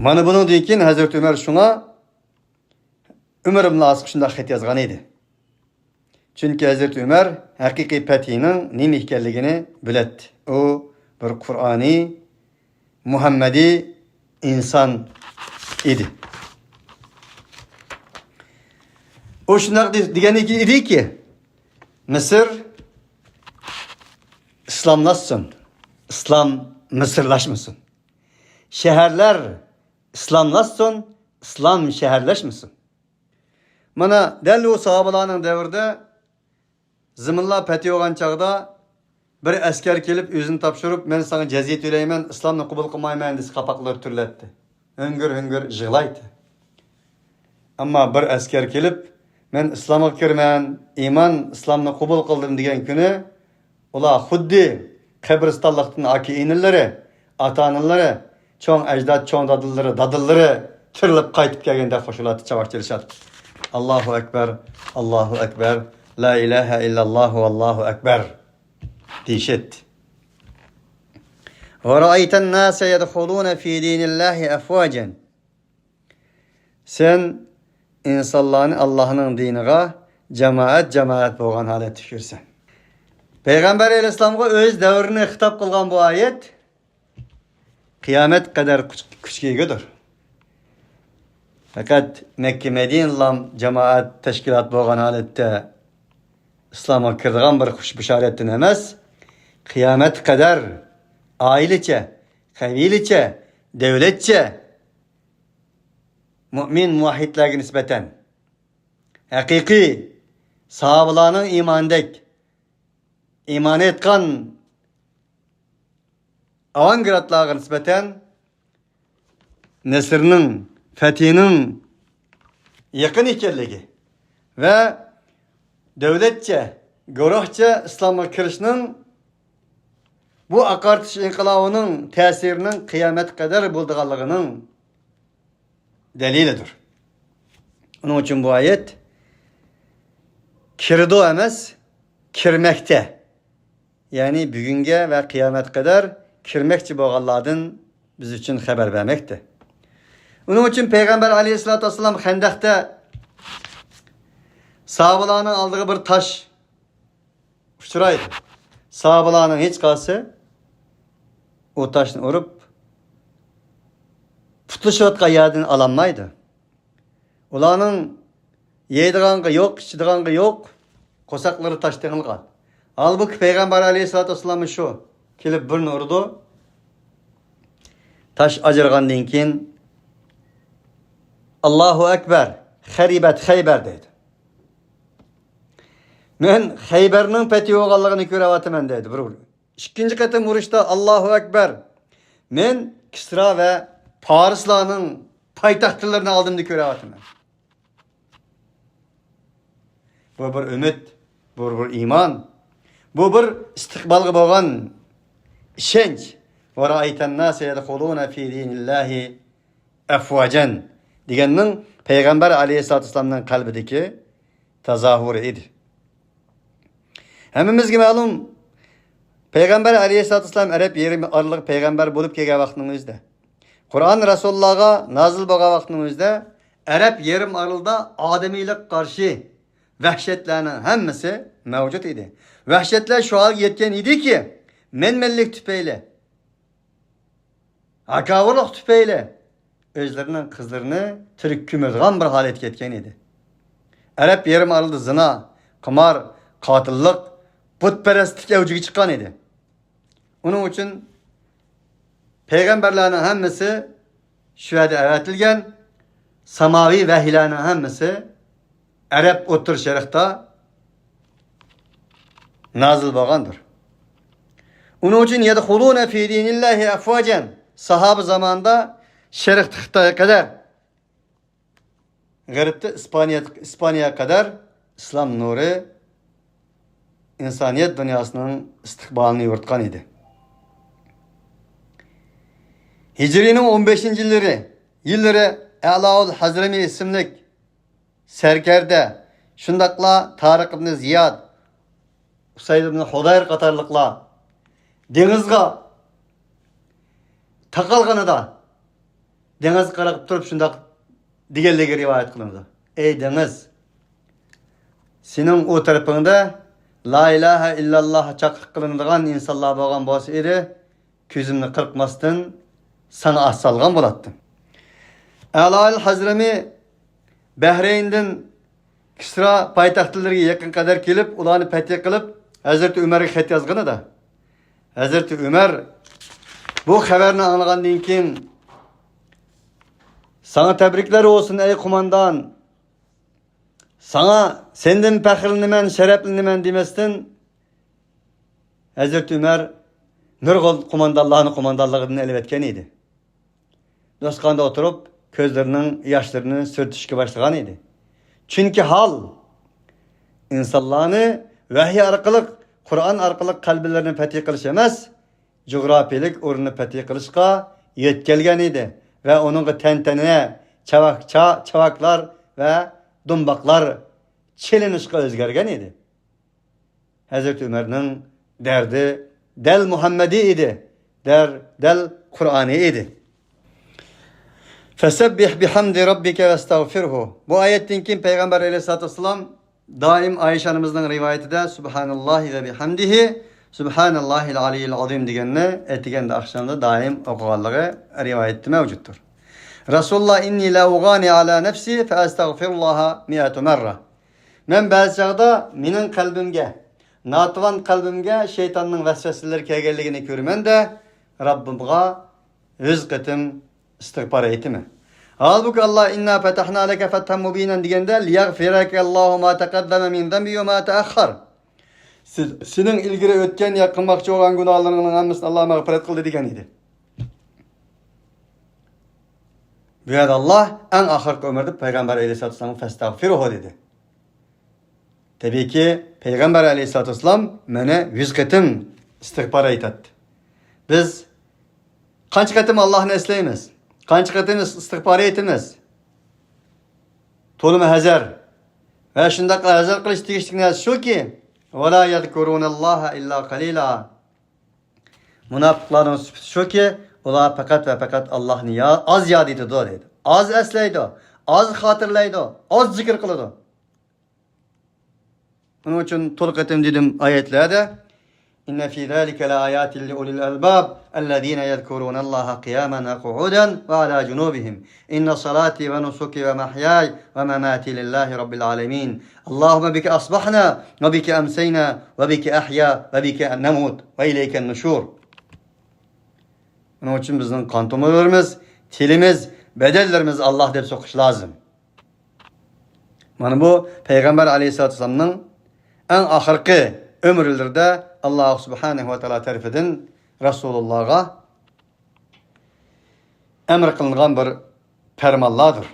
مانا بۇنىڭدىن كېيىن ھەزرىتى ئۆمەر شۇڭا ئۆمەر ئىبن ئاسقا شۇنداق خەت يازغان ئىدى. چۈنكى ھەزرىتى ئۆمەر ھەقىقىي پەتھىينىڭ نېمە ئىكەنلىكىنى بىلەتتى. ئۇ بىر قۇرئانىي، مۇھەممەدىي ئىنسان ئىدى. ئۇ شۇنداق دې-، دېگەن ئىدىكى، مىسىر ئىسلاملاشسۇن، ئىسلام مىسىرلاشمىسۇن. شەھەرلەر ئىسلاملاشسۇن، ئىسلام شەھەرلەشمىسۇن. مانا، دەل ئۇ ساھابىلارنىڭ دەۋرىدە زېمىنلار پەتھى بولغان چاغدا بىر ئەسكەر كېلىپ ئۆزىنى تاپشۇرۇپ، «مەن ساڭا جەزىيە تۆلەيمەن، ئىسلامنى قوبۇل قىلمايمەن» دېسە، قاپاقلىرى تۈرۈلەتتى. ھۆڭگۈر-ھۆڭگۈر يىغلايتتى. ئەمما بىر ئەسكەر كېلىپ، «مەن ئىسلامغا كىرىمەن، ئىمان، ئىسلامنى قوبۇل قىلدىم» دېگەن كۈنى، ئۇلار خۇددى قەبرىستانلىقتىن ئاكا-ئىنىلىرى، ئاتا-ئانىلىرى، چوڭ ئەجداد، چوڭ دادىلىرى، دادىلىرى تىرىلىپ قايتىپ كەلگەندەك قوشۇلاتتى، چاۋاك چېلىشاتتى. «ئاللاھۇ ئەكبەر، ئاللاھۇ ئەكبەر، لا ئىلاھە ئىللاللاھۇ ۋاللاھۇ ئەكبەر» دېيىشەتتى. «ورأيت الناس يدخلون في دين الله أفواجا». سەن ئىنسانلارنى ئاللاھنىڭ دىنىغا جامائەت-جامائەت بولغان ھالەتتە كۆرىسەن. پەيغەمبەر ئەلەيھىسسالامغا ئۆز دەۋرىنى خىتاب قىلغان بۇ ئايەت قىيامەت قەدەر كۈچ-، كۈچكە ئىگىدۇر. پەقەت مەككە، مەدىنىلام جامائەت تەشكىلات بولغان ھالەتتە ئىسلامغا كىرىدىغان بىر خۇش بۇشارەتتىن ئەمەس، قىيامەت قەدەر ئائىلىچە، قەبىلىچە، دۆلەتچە مۇئمىن مۇۋەھھىدلەرگە نىسبەتەن، ھەقىقىي ساھابىلارنىڭ ئىمانىدەك ئىمان ئېيتقان ئاۋانگرادلارغا نىسبەتەن نەسرنىڭ، پەتھىنىڭ يېقىن ئىكەنلىكى ۋە دۆلەتچە، گۇرۇھچە ئىسلامغا كىرىشنىڭ، بۇ ئاقارتىش ئىنقىلابىنىڭ تەسىرىنىڭ قىيامەتكە قەدەر بولىدىغانلىقىنىڭ دەلىلىدۇر. ئۇنىڭ ئۈچۈن بۇ ئايەت كىرىدۇ ئەمەس، كىرمەكتە. يەنى بۈگۈنگە ۋە قىيامەتكە قەدەر كىرمەكچى بولغانلاردىن بىز ئۈچۈن خەۋەر بەرمەكتە. ئۇنىڭ ئۈچۈن پەيغەمبەر ئەلەيھىسسالاتۇ ۋەسسالام خەندەقتە ساھابىلارنىڭ ئالدىغا بىر تاش ئۇچرايدۇ. ساھابىلارنىڭ ھېچقايسى ئۇ تاشنى ئۇرۇپ، پۇتلىشىۋاتقان يەردىن ئالالمايدۇ. ئۇلارنىڭ يەيدىغانغا يوق، ئىچىدىغانغا يوق، قورساقلىرى تاش تېڭىلغان. ھالبۇكى، پەيغەمبەر ئەلەيھىسسالاتۇ ۋەسسالام شۇ كېلىپ بىرنى ئۇرىدۇ. تاش ئاجرىغاندىن كېيىن، «ئاللاھۇ ئەكبەر، خەرىبەت خەيبەر» دەيدۇ. «مەن خەيبەرنىڭ پەتھى بولغانلىقىنى كۆرۈۋاتىمەن» دەيدۇ بىر ئۇر-، ئىككىنچى قېتىم ئۇرۇشتا، «ئاللاھۇ ئەكبەر، مەن كىسرا ۋە پارسلارنىڭ پايتەختلىرىنى ئالدىمدا كۆرۈۋاتىمەن.» بۇ بىر ئۈمىد، بۇ بىر ئىمان، بۇ بىر ئىستىقبالغا بولغان ئىشەنچ. «ورأيت الناس يدخلون في دين الله أفواجا» دېگەننىڭ پەيغەمبەر ئەلەيھىسسالاتۇ ۋەسسالامنىڭ قەلبىدىكى تازاھۇرى ئىدى. ھەممىمىزگە مەلۇم، پەيغەمبەر ئەلەيھىسسالاتۇ ۋەسسالام ئەرەب يېرىم ئارىلىغا پەيغەمبەر بولۇپ كەلگەن ۋاقىتنىڭ ئۆزىدە، قۇرئان رەسۇلۇللاغا نازىل بولغان ۋاقىتنىڭ ئۆزىدە ئەرەب يېرىم ئارىلىدا ئادىمىيلىققا قارشى ۋەھشەتلەرنىڭ ھەممىسى مەۋجۇت ئىدى. ۋەھشەتلەر شۇ ھالغا يەتكەن ئىدىكى، مەنمەنلىك تۈپەيلى، ھاكاۋۇرلۇق تۈپەيلى ئۆزلىرىنىڭ قىزلىرىنى تىرىك كۆمىدىغان بىر ھالەتكە يەتكەن ئىدى. ئەرەب يېرىم ئارىلىدا زىنا، قىمار، قاتىللىق، بۇتپەرەسلىك ئەۋجىگە چىققان ئىدى. ئۇنىڭ ئۈچۈن پەيغەمبەرلەرنىڭ ھەممىسى شۇ يەردە ئەۋەتىلگەن، ساماۋىي ۋەھىيلەرنىڭ ھەممىسى ئەرەب ئوتتۇرا شەرقتە نازىل بولغاندۇر. ئۇنىڭ ئۈچۈن «يدخلون في دين الله أفواجا» ساھابە زامانىدا شەرقتە خىتايغا قەدەر، غەربتە ئىسپانىيە، ئىسپانىيەگە قەدەر ئىسلام نۇرى ئىنسانىيەت دۇنياسىنىڭ ئىستىقبالىنى يورۇتقان ئىدى. ھىجرىينىڭ ئون بەشىنچى يىللىرى، يىللىرى ئەلاۋۇل ھەزرىمى ئىسىملىك سەركەردە، شۇنداقلا تارىق ئىبن زىياد، ئۇسەيد ئىبن خۇدەير قاتارلىقلار دېڭىزغا تاقالغىنىدا، دېڭىزغا قاراپ تۇرۇپ شۇنداق دېگەنلىكى رىۋايەت قىلىنىدۇ: «ئەي دېڭىز، سېنىڭ ئۇ تەرىپىڭدە لا ئىلاھە ئىللاللاھ چاقىرىق قىلىنىدىغان ئىنسانلار بولغان بولسا ئىدى، كۆزۈمنى قىرقماستىن ساڭا ئات سالغان بولاتتىم.» ئەلاۋۇل ھەزرىمى بەھرەيندىن كىسرا پايتەختلىرىگە يېقىن قەدەر كېلىپ، ئۇلارنى پەتھى قىلىپ، ھەزرىتى ئۆمەرگە خەت يازغىنىدا، ھەزرىتى ئۆمەر بۇ خەۋەرنى ئاڭلىغاندىن كېيىن، «ساڭا تەبرىكلەر بولسۇن، ئەي قوماندان! ساڭا، سەندىن پەخىرلىنىمەن، شەرەپلىنىمەن» دېمەستىن، ھەزرىتى ئۆمەر نۇرغۇن قوماندانلارنى قوماندانلىقىدىن ئېلىۋەتكەن ئىدى. دوستخانىدا ئولتۇرۇپ، كۆزلىرىنىڭ ياشلىرىنى سۈرتۈشكە باشلىغان ئىدى. چۈنكى ھال ئىنسانلارنى ۋەھىي ئارقىلىق، قۇرئان ئارقىلىق قەلبلىرىنى پەتھى قىلىش ئەمەس، جۇغراپىيەلىك ئورنىنى پەتھى قىلىشقا يۆتكەلگەن ئىدى ۋە ئۇنىڭغا تەنتەنە، چاۋاك-، چا-، چاۋاكلار ۋە دۇمباقلار چېلىنىشقا ئۆزگەرگەن ئىدى. ھەزرىتى ئۆمەرنىڭ دەردى دەل مۇھەممەدىي ئىدى، دەر-، دەل قۇرئانىي ئىدى. فەسەببىھ بىھەمدى رەببىكە ۋەستەغفىرھۇ. بۇ ئايەتتىن كېيىن پەيغەمبەر ئەلەيھىسسالاتۇ ۋەسسالام دائىم ئائىشە ئانىمىزنىڭ رىۋايىتىدە سۇبھاناللاھى ۋە بىھەمدىھى، سۇبھاناللاھىل ئالىييىل ئازىم دېگەننى ئەتىگەندە ئاخشامدا دائىم ئوقۇغانلىقى رىۋايەتتە مەۋجۇتتۇر. رەسۇلۇللا، ئىننى لەئۇغانى ئالا نەفسى فەئەستەغفىرۇللاھە مىئەتە مەررە. مەن بەزى چاغدا مېنىڭ قەلبىمگە، ناتىۋان قەلبىمگە شەيتاننىڭ ۋەسۋەسىلىرى كەلگەنلىكىنى كۆرىمەن-دە، رەببىمغا يۈز قېتىم ئىستىغپار ئېيتىمەن. ھالبۇكى، ئاللا، ئىننا فەتەھنا لەكە فەتھەن مۇبىنەن دېگەندە، لىيەغفىرەكەللاھۇ ما تەقەددەمە مىن زەنبى ۋە ما تەئەخخەر. سىز، سېنىڭ ئىلگىرى ئۆتكەن يا قىلماقچى بولغان گۇناھلىرىڭنىڭ ھەممىسىنى ئاللا مەغپىرەت قىلدى دېگەن ئىدى. بۇ يەردە ئاللا ئەڭ ئاخىرقى ئۆمۈردە پەيغەمبەر ئەلەيھىسسالاتۇ ۋەسسالامغا فەستەغفىرۇھۇ دېدى. تەبىئىيكى، پەيغەمبەر ئەلەيھىسسالاتۇ ۋەسسالام مانا يۈز قېتىم ئىستىغپار ئېيتاتتى. بىز قانچە قېتىم ئاللاھنى ئەسلەيمىز؟ قانچە قېتىم ئىس-، ئىستىغپار ئېيتىمىز؟ تولىمۇ ھەزەر. ۋە شۇنداق ھەزەر قىلىش تېگىشلىك نەرسە شۇكى، ۋەلا يەزكۇرۇنەللاھە ئىللا قەلىلا. مۇناپىقلارنىڭ سۈپىتى شۇكى، ئۇلار پەقەت ۋە پەقەت ئاللاھنى يا-، ئاز ياد ئېتىدۇ دەيدۇ. ئاز ئەسلەيدۇ، ئاز خاتىرىلەيدۇ، ئاز زىكىر قىلىدۇ. ئۇنىڭ ئۈچۈن تولا قېتىم دېدىم ئايەتلەردە، إن في ذلك لآيات لأولي الألباب الذين يذكرون الله قياما وقعودا وعلى جنوبهم. إن صلاتي ونسكي ومحياي ومماتي لله رب العالمين. اللهم بك أصبحنا وبك أمسينا وبك أحيا وبك نموت وإليك النشور. ئۇنىڭ ئۈچۈن بىزنىڭ قان تومۇرلىرىمىز، تىلىمىز، بەدەنلىرىمىز ئاللاھ دەپ سوقۇش لازىم. مانا بۇ پەيغەمبەر ئەلەيھىسسالاتۇ ۋەسسالامنىڭ ئەڭ ئاخىرقى ئۆمۈرلىرىدە ئاللاھ سۇبھانەھۇ ۋە تائالا تەرىپىدىن رەسۇلۇللاھقا ئەمر قىلىنغان بىر پەرمانلاردۇر.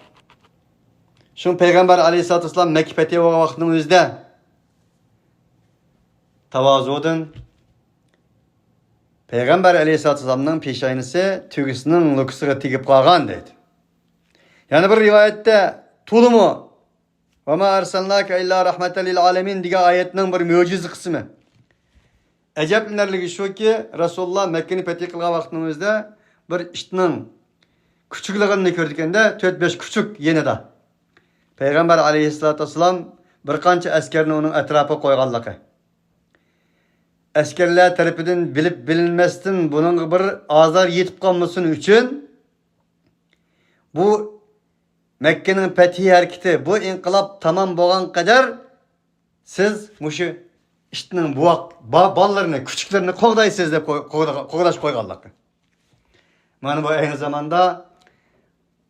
شۇڭا پەيغەمبەر ئەلەيھىسسالاتۇ ۋەسسالام مەككە پەتھى بولغان ۋاقىتنىڭ ئۆزىدە تاۋازۇدىن پەيغەمبەر ئەلەيھىسسالاتۇ ۋەسسالامنىڭ پېشاينىسى تۆگىسىنىڭ لوكىسىغا تېگىپ قالغان دەيدۇ. يەنە بىر رىۋايەتتە تولىمۇ ۋە ما ئەرسەلناكە ئىللا رەھمەتەن لىل ئالەمىن دېگەن ئايەتنىڭ بىر مۆجىزە قىسمى. ئەجەبلىنەرلىكى شۇكى، رەسۇلۇللا مەككىنى پەتھى قىلغان ۋاقتىنىڭ ئۆزىدە بىر ئىتنىڭ كۈچۈكلىغىنىنى كۆرىدىكەندە، تۆت-بەش كۈچۈك يېنىدا. پەيغەمبەر ئەلەيھىسسالاتۇ ۋەسسالام بىر قانچە ئەسكەرنى ئۇنىڭ ئەتراپىغا قويغانلىقى. ئەسكەرلەر تەرىپىدىن بىلىپ بىلىنمەستىن بۇنىڭغا بىر ئازار يېتىپ قالمىسۇن ئۈچۈن، بۇ مەككىنىڭ پەتھى ھەرىكىتى، بۇ ئىنقىلاب تامام بولغان قەدەر سىز مۇشۇ ئىتنىڭ بوۋاق با-، بالىلىرىنى، كۈچۈكلىرىنى قوغدايسىز دەپ قوي-، قوغدا-، قوغداش قويغانلىقى. مانا بۇ ئەينى زاماندا،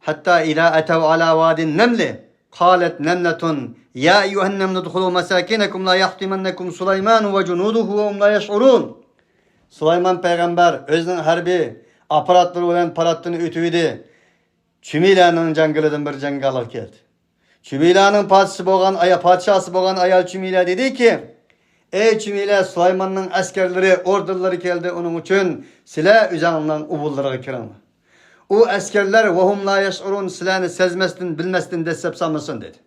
حتى إذا أتوا على واد النمل قالت نملة يا أيها النمل ادخلوا مساكنكم لا يحطمنكم سليمان وجنوده وهم لا يشعرون. سۇلايمان پەيغەمبەر ئۆزىنىڭ ھەربىي ئاپپاراتلىرى بىلەن پاراتتىن ئۆتۈۋىدى. چۈمۈلەنىڭ جاڭگىلىدىن بىر جاڭگالغا كەلدى. چۈمۈلەنىڭ پادىشىسى بولغان ئايا-، پادىشاسى بولغان ئايال چۈمۈلە دېدىكى، ئەي چۈمۈلە، سۇلايماننىڭ ئەسكەرلىرى، ئوردىلىرى كەلدى، ئۇنىڭ ئۈچۈن سىلەر ئۆزۈڭلارنىڭ ئۇۋىلىرىغا كىرىڭلار. ئۇ ئەسكەرلەر، ۋەھۇم لا يەشئۇرۇن، سىلەرنى سەزمەستىن، بىلمەستىن دەسسەپ سالمىسۇن، دېدى.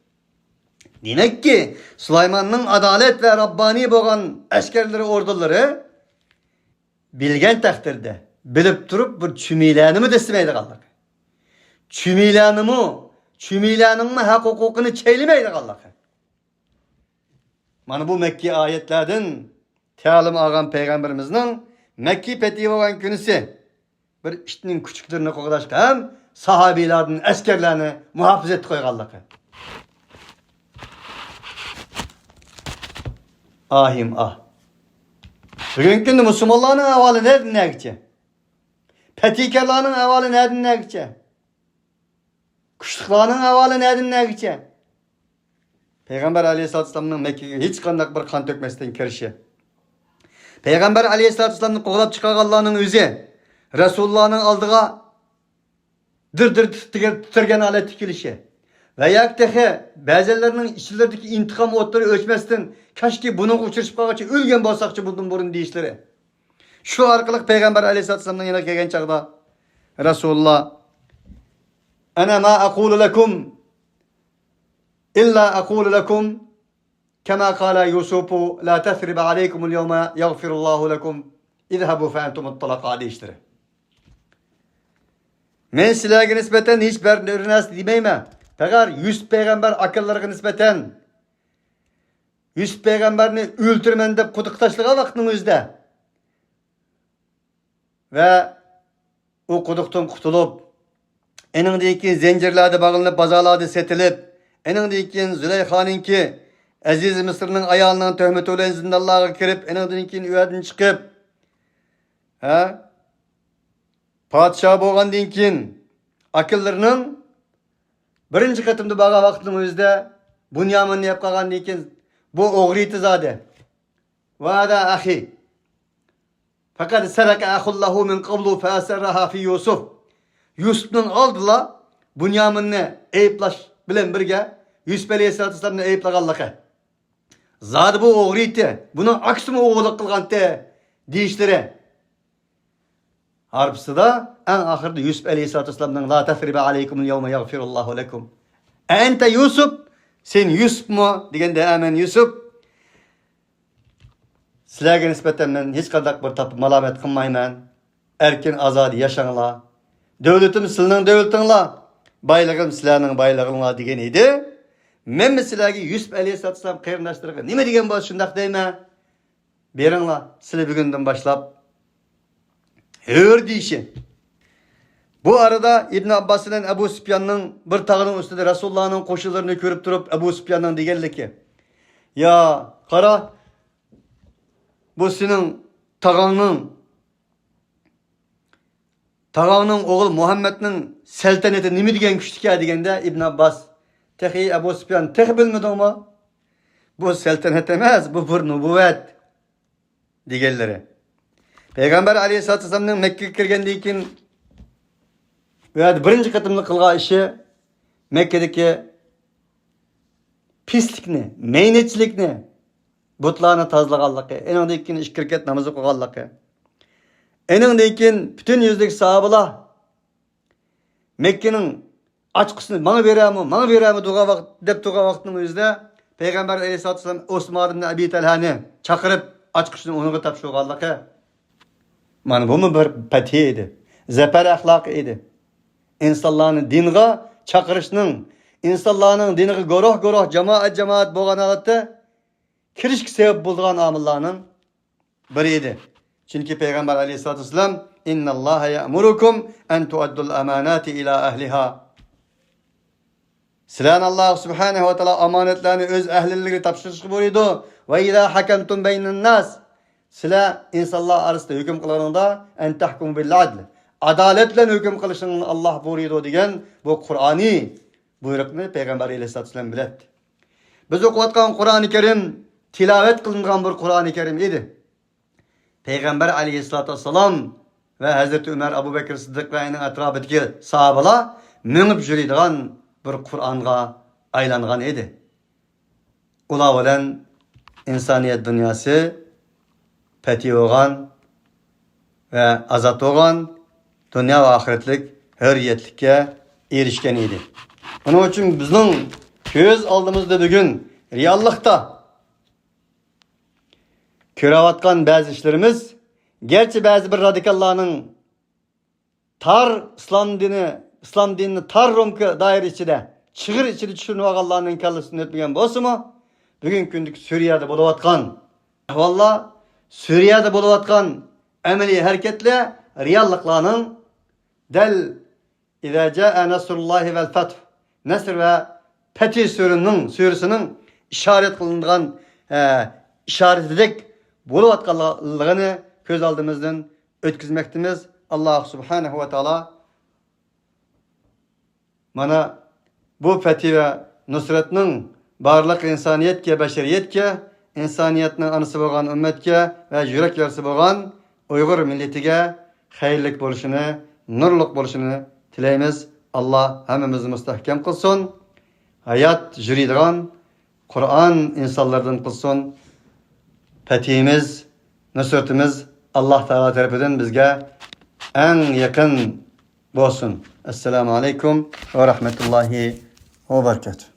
دېمەككى، سۇلايماننىڭ ئادالەت ۋە رەببانىي بولغان ئەسكەرلىرى، ئوردىلىرى بىلگەن تەقدىردە، بىلىپ تۇرۇپ بىر چۈمۈلەنىمۇ دەسسىمەيدىغانلىقى. چۈمۈلەنىمۇ، چۈمۈلەنىڭمۇ ھەق ھوقۇقىنى چەيلىمەيدىغانلىقى. مانا بۇ مەككى ئايەتلەردىن تەلىم ئالغان پەيغەمبىرىمىزنىڭ مەككە پەتھى بولغان كۈنىسى بىر ئىتنىڭ كۈچۈكلىرىنى قوغداشقا ھەم ساھابىيلاردىن ئەسكەرلەرنى مۇھاپىزەتتە قويغانلىقى. ئاھىم ئاھ. بۈگۈنكى كۈندە مۇسۇلمانلارنىڭ ئەھۋالى نەدىن نەگىچە؟ پەتھىكارلارنىڭ ئەھۋالى نەدىن نەگىچە؟ كۈچلۈكلەرنىڭ ئەھۋالى نەدىن نەگىچە؟ پەيغەمبەر ئەلەيھىسسالاتۇ ۋەسسالامنىڭ مەككىگە ھېچقانداق بىر قان تۆكمەستىن كىرىشى، پەيغەمبەر ئەلەيھىسسالاتۇ ۋەسسالامنى قوغلاپ چىقارغانلارنىڭ ئۆزى رەسۇلۇللانىڭ ئالدىغا دىر-دىر تىترىگەن، تىترىگەن ھالەتتە كېلىشى ۋە ياكى تېخى بەزىلەرنىڭ ئىچلىرىدىكى ئىنتىقام ئوتلىرى ئۆچمەستىن، كاشكى بۇنىڭغا ئۇچرىشىپ قالغاچ ئۆلگەن بولساقچى بۇندىن بۇرۇن دېيىشلىرى. شۇ ئارقىلىق پەيغەمبەر ئەلەيھىسسالاتۇ ۋەسسالامنىڭ يېنىغا كەلگەن چاغدا رەسۇلۇللا، «أنا ما أقول لكم إلا أقول لكم كما قال يوسف، لا تثريب عليكم اليوم يغفر الله لكم اذهبوا فأنتم الطلقاء» دېيىشلىرى. مەن سىلەرگە نىسبەتەن ھېچ بىر، بىر نەرسە دېمەيمەن. پەقەت يۈسۈپ پەيغەمبەر ئاكىلىرىغا نىسبەتەن يۈسۈپ پەيغەمبەرنى ئۆلتۈرىمەن دەپ قۇدۇققا تاشلىغان ۋاقىتنىڭ ئۆزىدە ۋە ئۇ قۇدۇقتىن قۇتۇلۇپ، ئېنىڭدىن كېيىن زەنجىرلەردە باغلىنىپ، بازارلاردا سېتىلىپ، ئېنىڭدىن كېيىن زۇلەيخانىڭكى ئەزىزى مىسىرنىڭ ئايالىنىڭ تۆھمىتى بىلەن زىندانلارغا كىرىپ، ئېنىڭدىن كېيىن ئۇ يەردىن چىقىپ، ھە، پادىشاھ بولغاندىن كېيىن ئاكىلىرىنىڭ بىرىنچى قېتىمدا بارغان ۋاقتىنىڭ ئۆزىدە بۇنيامىننى يەپ قالغاندىن كېيىن، بۇ ئوغرى ئىتى زادى. «وهذا أخي فقد سرق أخ له من قبل فأسرها في يوسف.» يۈسۈپنىڭ ئالدىلا بۇنيامىننى ئەيىبلەش بىلەن بىرگە يۈسۈپ ئەلەيھىسسالاتۇ ۋەسسالامنى ئەيىبلىغانلىقى. «زادى بۇ ئوغرى ئىتى، بۇنىڭ ئاكىسىمۇ ئوغرىلىق قىلغانتى» دېيىشلىرى. ھارپىسىدا ئەڭ ئاخىرىدا يۈسۈپ ئەلەيھىسسالاتۇ ۋەسسالامنىڭ «لا تەسرىبە ئەلەيكۇمۇل يەۋمە يەغفىرۇللاھۇ لەكۇم. ئەئەنتە يۈسۈپ؟ سەن يۈسۈپمۇ؟» دېگەندە، «ھە، مەن يۈسۈپ. سىلەرگە نىسبەتەن مەن ھېچقانداق بىر تاپا مالامەت قىلمايمەن. ئەركىن ئازادە ياشاڭلار. دۆلىتىم سىلەرنىڭ دۆلىتىڭلار. بايلىقىم سىلەرنىڭ بايلىقىڭلار» دېگەن ئىدى. مەنمۇ سىلەرگە يۈسۈپ ئەلەيھىسسالاتۇ ۋەسسالام قېرىنداشلىرىغا نېمە دېگەن بولسا شۇنداق دەيمەن. «بېرىڭلار، سىلى بۈگۈندىن باشلاپ ھۆر» دېيىشى. بۇ ئارىدا ئىبن ئابباس بىلەن ئەبۇ سۇپياننىڭ بىر تاغنىڭ ئۈستىدە رەسۇلۇللانىڭ قوشۇنلىرىنى كۆرۈپ تۇرۇپ، ئەبۇ سۇپياننىڭ دېگەنلىكى، «يا، قارا، بۇ سېنىڭ تاغاڭنىڭ، تاغاڭنىڭ ئوغلى مۇھەممەدنىڭ سەلتەنىتى نېمە دېگەن كۈچلۈككەن؟» دېگەندە، ئىبن ئابباس، تېخى ئەبۇ سۇپيان، «تېخى بىلمىدىڭمۇ؟ بۇ سەلتەنەت ئەمەس، بۇ بىر نۇبۇۋۋەت» دېگەنلىرى. پەيغەمبەر ئەلەيھىسسالاتۇ ۋەسسالامنىڭ مەككىگە كىرگەندىن كېيىن، بۇ يەردە بىرىنچى قېتىملىق قىلغان ئىشى مەككىدىكى پىسلىكنى، مەينەتچىلىكنى، بۇتلارنى تازىلىغانلىقى، ئېنىڭدىن كېيىن ئىككى رەكەت ناماز ئوقۇغانلىقى، ئېنىڭدىن كېيىن پۈتۈن يۈزلۈك ساھابىلار مەككىنىڭ ئاچقۇچىنى ماڭا بېرەرمۇ، ماڭا بېرەرمۇ دېگەن ۋاقىت، دەپ تۇرغان ۋاقىتنىڭ ئۆزىدە پەيغەمبەر ئەلەيھىسسالاتۇ ۋەسسالام ئوسمان ئىبن ئەبى تەلھەنى چاقىرىپ، ئاچقۇچنى ئۇنىڭغا تاپشۇرغانلىقى. مانا بۇمۇ بىر پەتھى ئىدى. زەپەر ئەخلاقى ئىدى. ئىنسانلارنى دىنغا چاقىرىشنىڭ، ئىنسانلارنىڭ دىنىغا گۇرۇھ گۇرۇھ، جامائەت جامائەت بولغان ھالەتتە كىرىشكە سەۋەب بولىدىغان ئامىللارنىڭ بىرى ئىدى. چۈنكى پەيغەمبەر ئەلەيھىسسالاتۇ ۋەسسالام، «ئىنناللاھە يەئمۇرۇكۇم ئەن تۇئەددۇل ئاماناتى ئىلا ئەھلىھا.» سىلەرنى ئاللاھ سۇبھانەھۇ ۋە تائالا ئامانەتلەرنى ئۆز ئەھلىلىرىگە تاپشۇرۇشقا بۇيرۇيدۇ. «ۋە ئىزا ھەكەمتۇم بەينەنناس.» سىلەر ئىنسانلار ئارىسىدا ھۆكۈم قىلغىنىڭدا، «ئەن تەھكۇمۇ بىل ئەدل.» ئادالەت بىلەن ھۆكۈم قىلىشىڭلارنى ئاللاھ بۇيرۇيدۇ دېگەن بۇ قۇرئانىي بۇيرۇقنى پەيغەمبەر ئەلەيھىسسالاتۇ ۋەسسالام بىلەتتى. بىز ئوقۇۋاتقان قۇرئانى كەرىم تىلاۋەت قىلىنغان بىر قۇرئانى كەرىم ئىدى. پەيغەمبەر ئەلەيھىسسالاتۇ ۋەسسالام ۋە ھەزرىتى ئۆمەر، ئەبۇ بەكرى سىددىق ۋە ئۇنىڭ ئەتراپىدىكى ساھابىلار مېڭىپ يۈرىدىغان بىر قۇرئانغا ئايلانغان ئىدى. ئۇلار بىلەن ئىنسانىيەت دۇنياسى پەتھى بولغان ۋە ئازاد بولغان، دۇنيا ۋە ئاخىرەتلىك ھۆرىيەتلىككە ئېرىشكەن ئىدى. ئۇنىڭ ئۈچۈن بىزنىڭ كۆز ئالدىمىزدا بۈگۈن رېئاللىقتا كۆرۈۋاتقان بەزى ئىشلىرىمىز، گەرچە بەزى بىر رادىكاللارنىڭ تار ئىسلام دىنى، ئىسلام دىنىنى تار رومكا دائىرە ئىچىدە، چىغىر ئىچىدە چۈشۈرۈۋالغانلارنىڭ كاللىسىدىن ئۆتمىگەن بولسىمۇ، بۈگۈنكى كۈندىكى سۈرىيەدە بولۇۋاتقان ئەھۋاللار، سۈرىيەدە بولۇۋاتقان ئەمەلىي ھەرىكەتلەر، رېئاللىقلارنىڭ دەل «ئىزا جائە نەسرۇللاھى ۋەل فەتھ»، نەسر ۋە پەتھى سۈرىنىڭ، سۈرىسىنىڭ ئىشارەت قىلىنغان، ئە، ئىشارىتىدەك بولۇۋاتقانلىقىنى كۆز ئالدىمىزدىن ئۆتكۈزمەكتىمىز. ئاللاھ سۇبھانەھۇ ۋە تائالا مانا بۇ پەتھى ۋە نۇسرەتنىڭ بارلىق ئىنسانىيەتكە، بەشەرىيەتكە، ئىنسانىيەتنىڭ ئانىسى بولغان ئۈممەتكە ۋە يۈرەك يارىسى بولغان ئۇيغۇر مىللىتىگە خەيرلىك بولۇشىنى، نۇرلۇق بولۇشىنى تىلەيمىز. ئاللاھ ھەممىمىزنى مۇستەھكەم قىلسۇن. ھايات يۈرىدىغان قۇرئان ئىنسانلاردىن قىلسۇن. پەتھىمىز، نۇسرىتىمىز ئاللاھ تائالا تەرىپىدىن بىزگە ئەڭ يېقىن بولسۇن. ئەسسالامۇ ئەلەيكۇم ۋە رەھمەتۇللاھى ۋە بەرىكاتۇھ.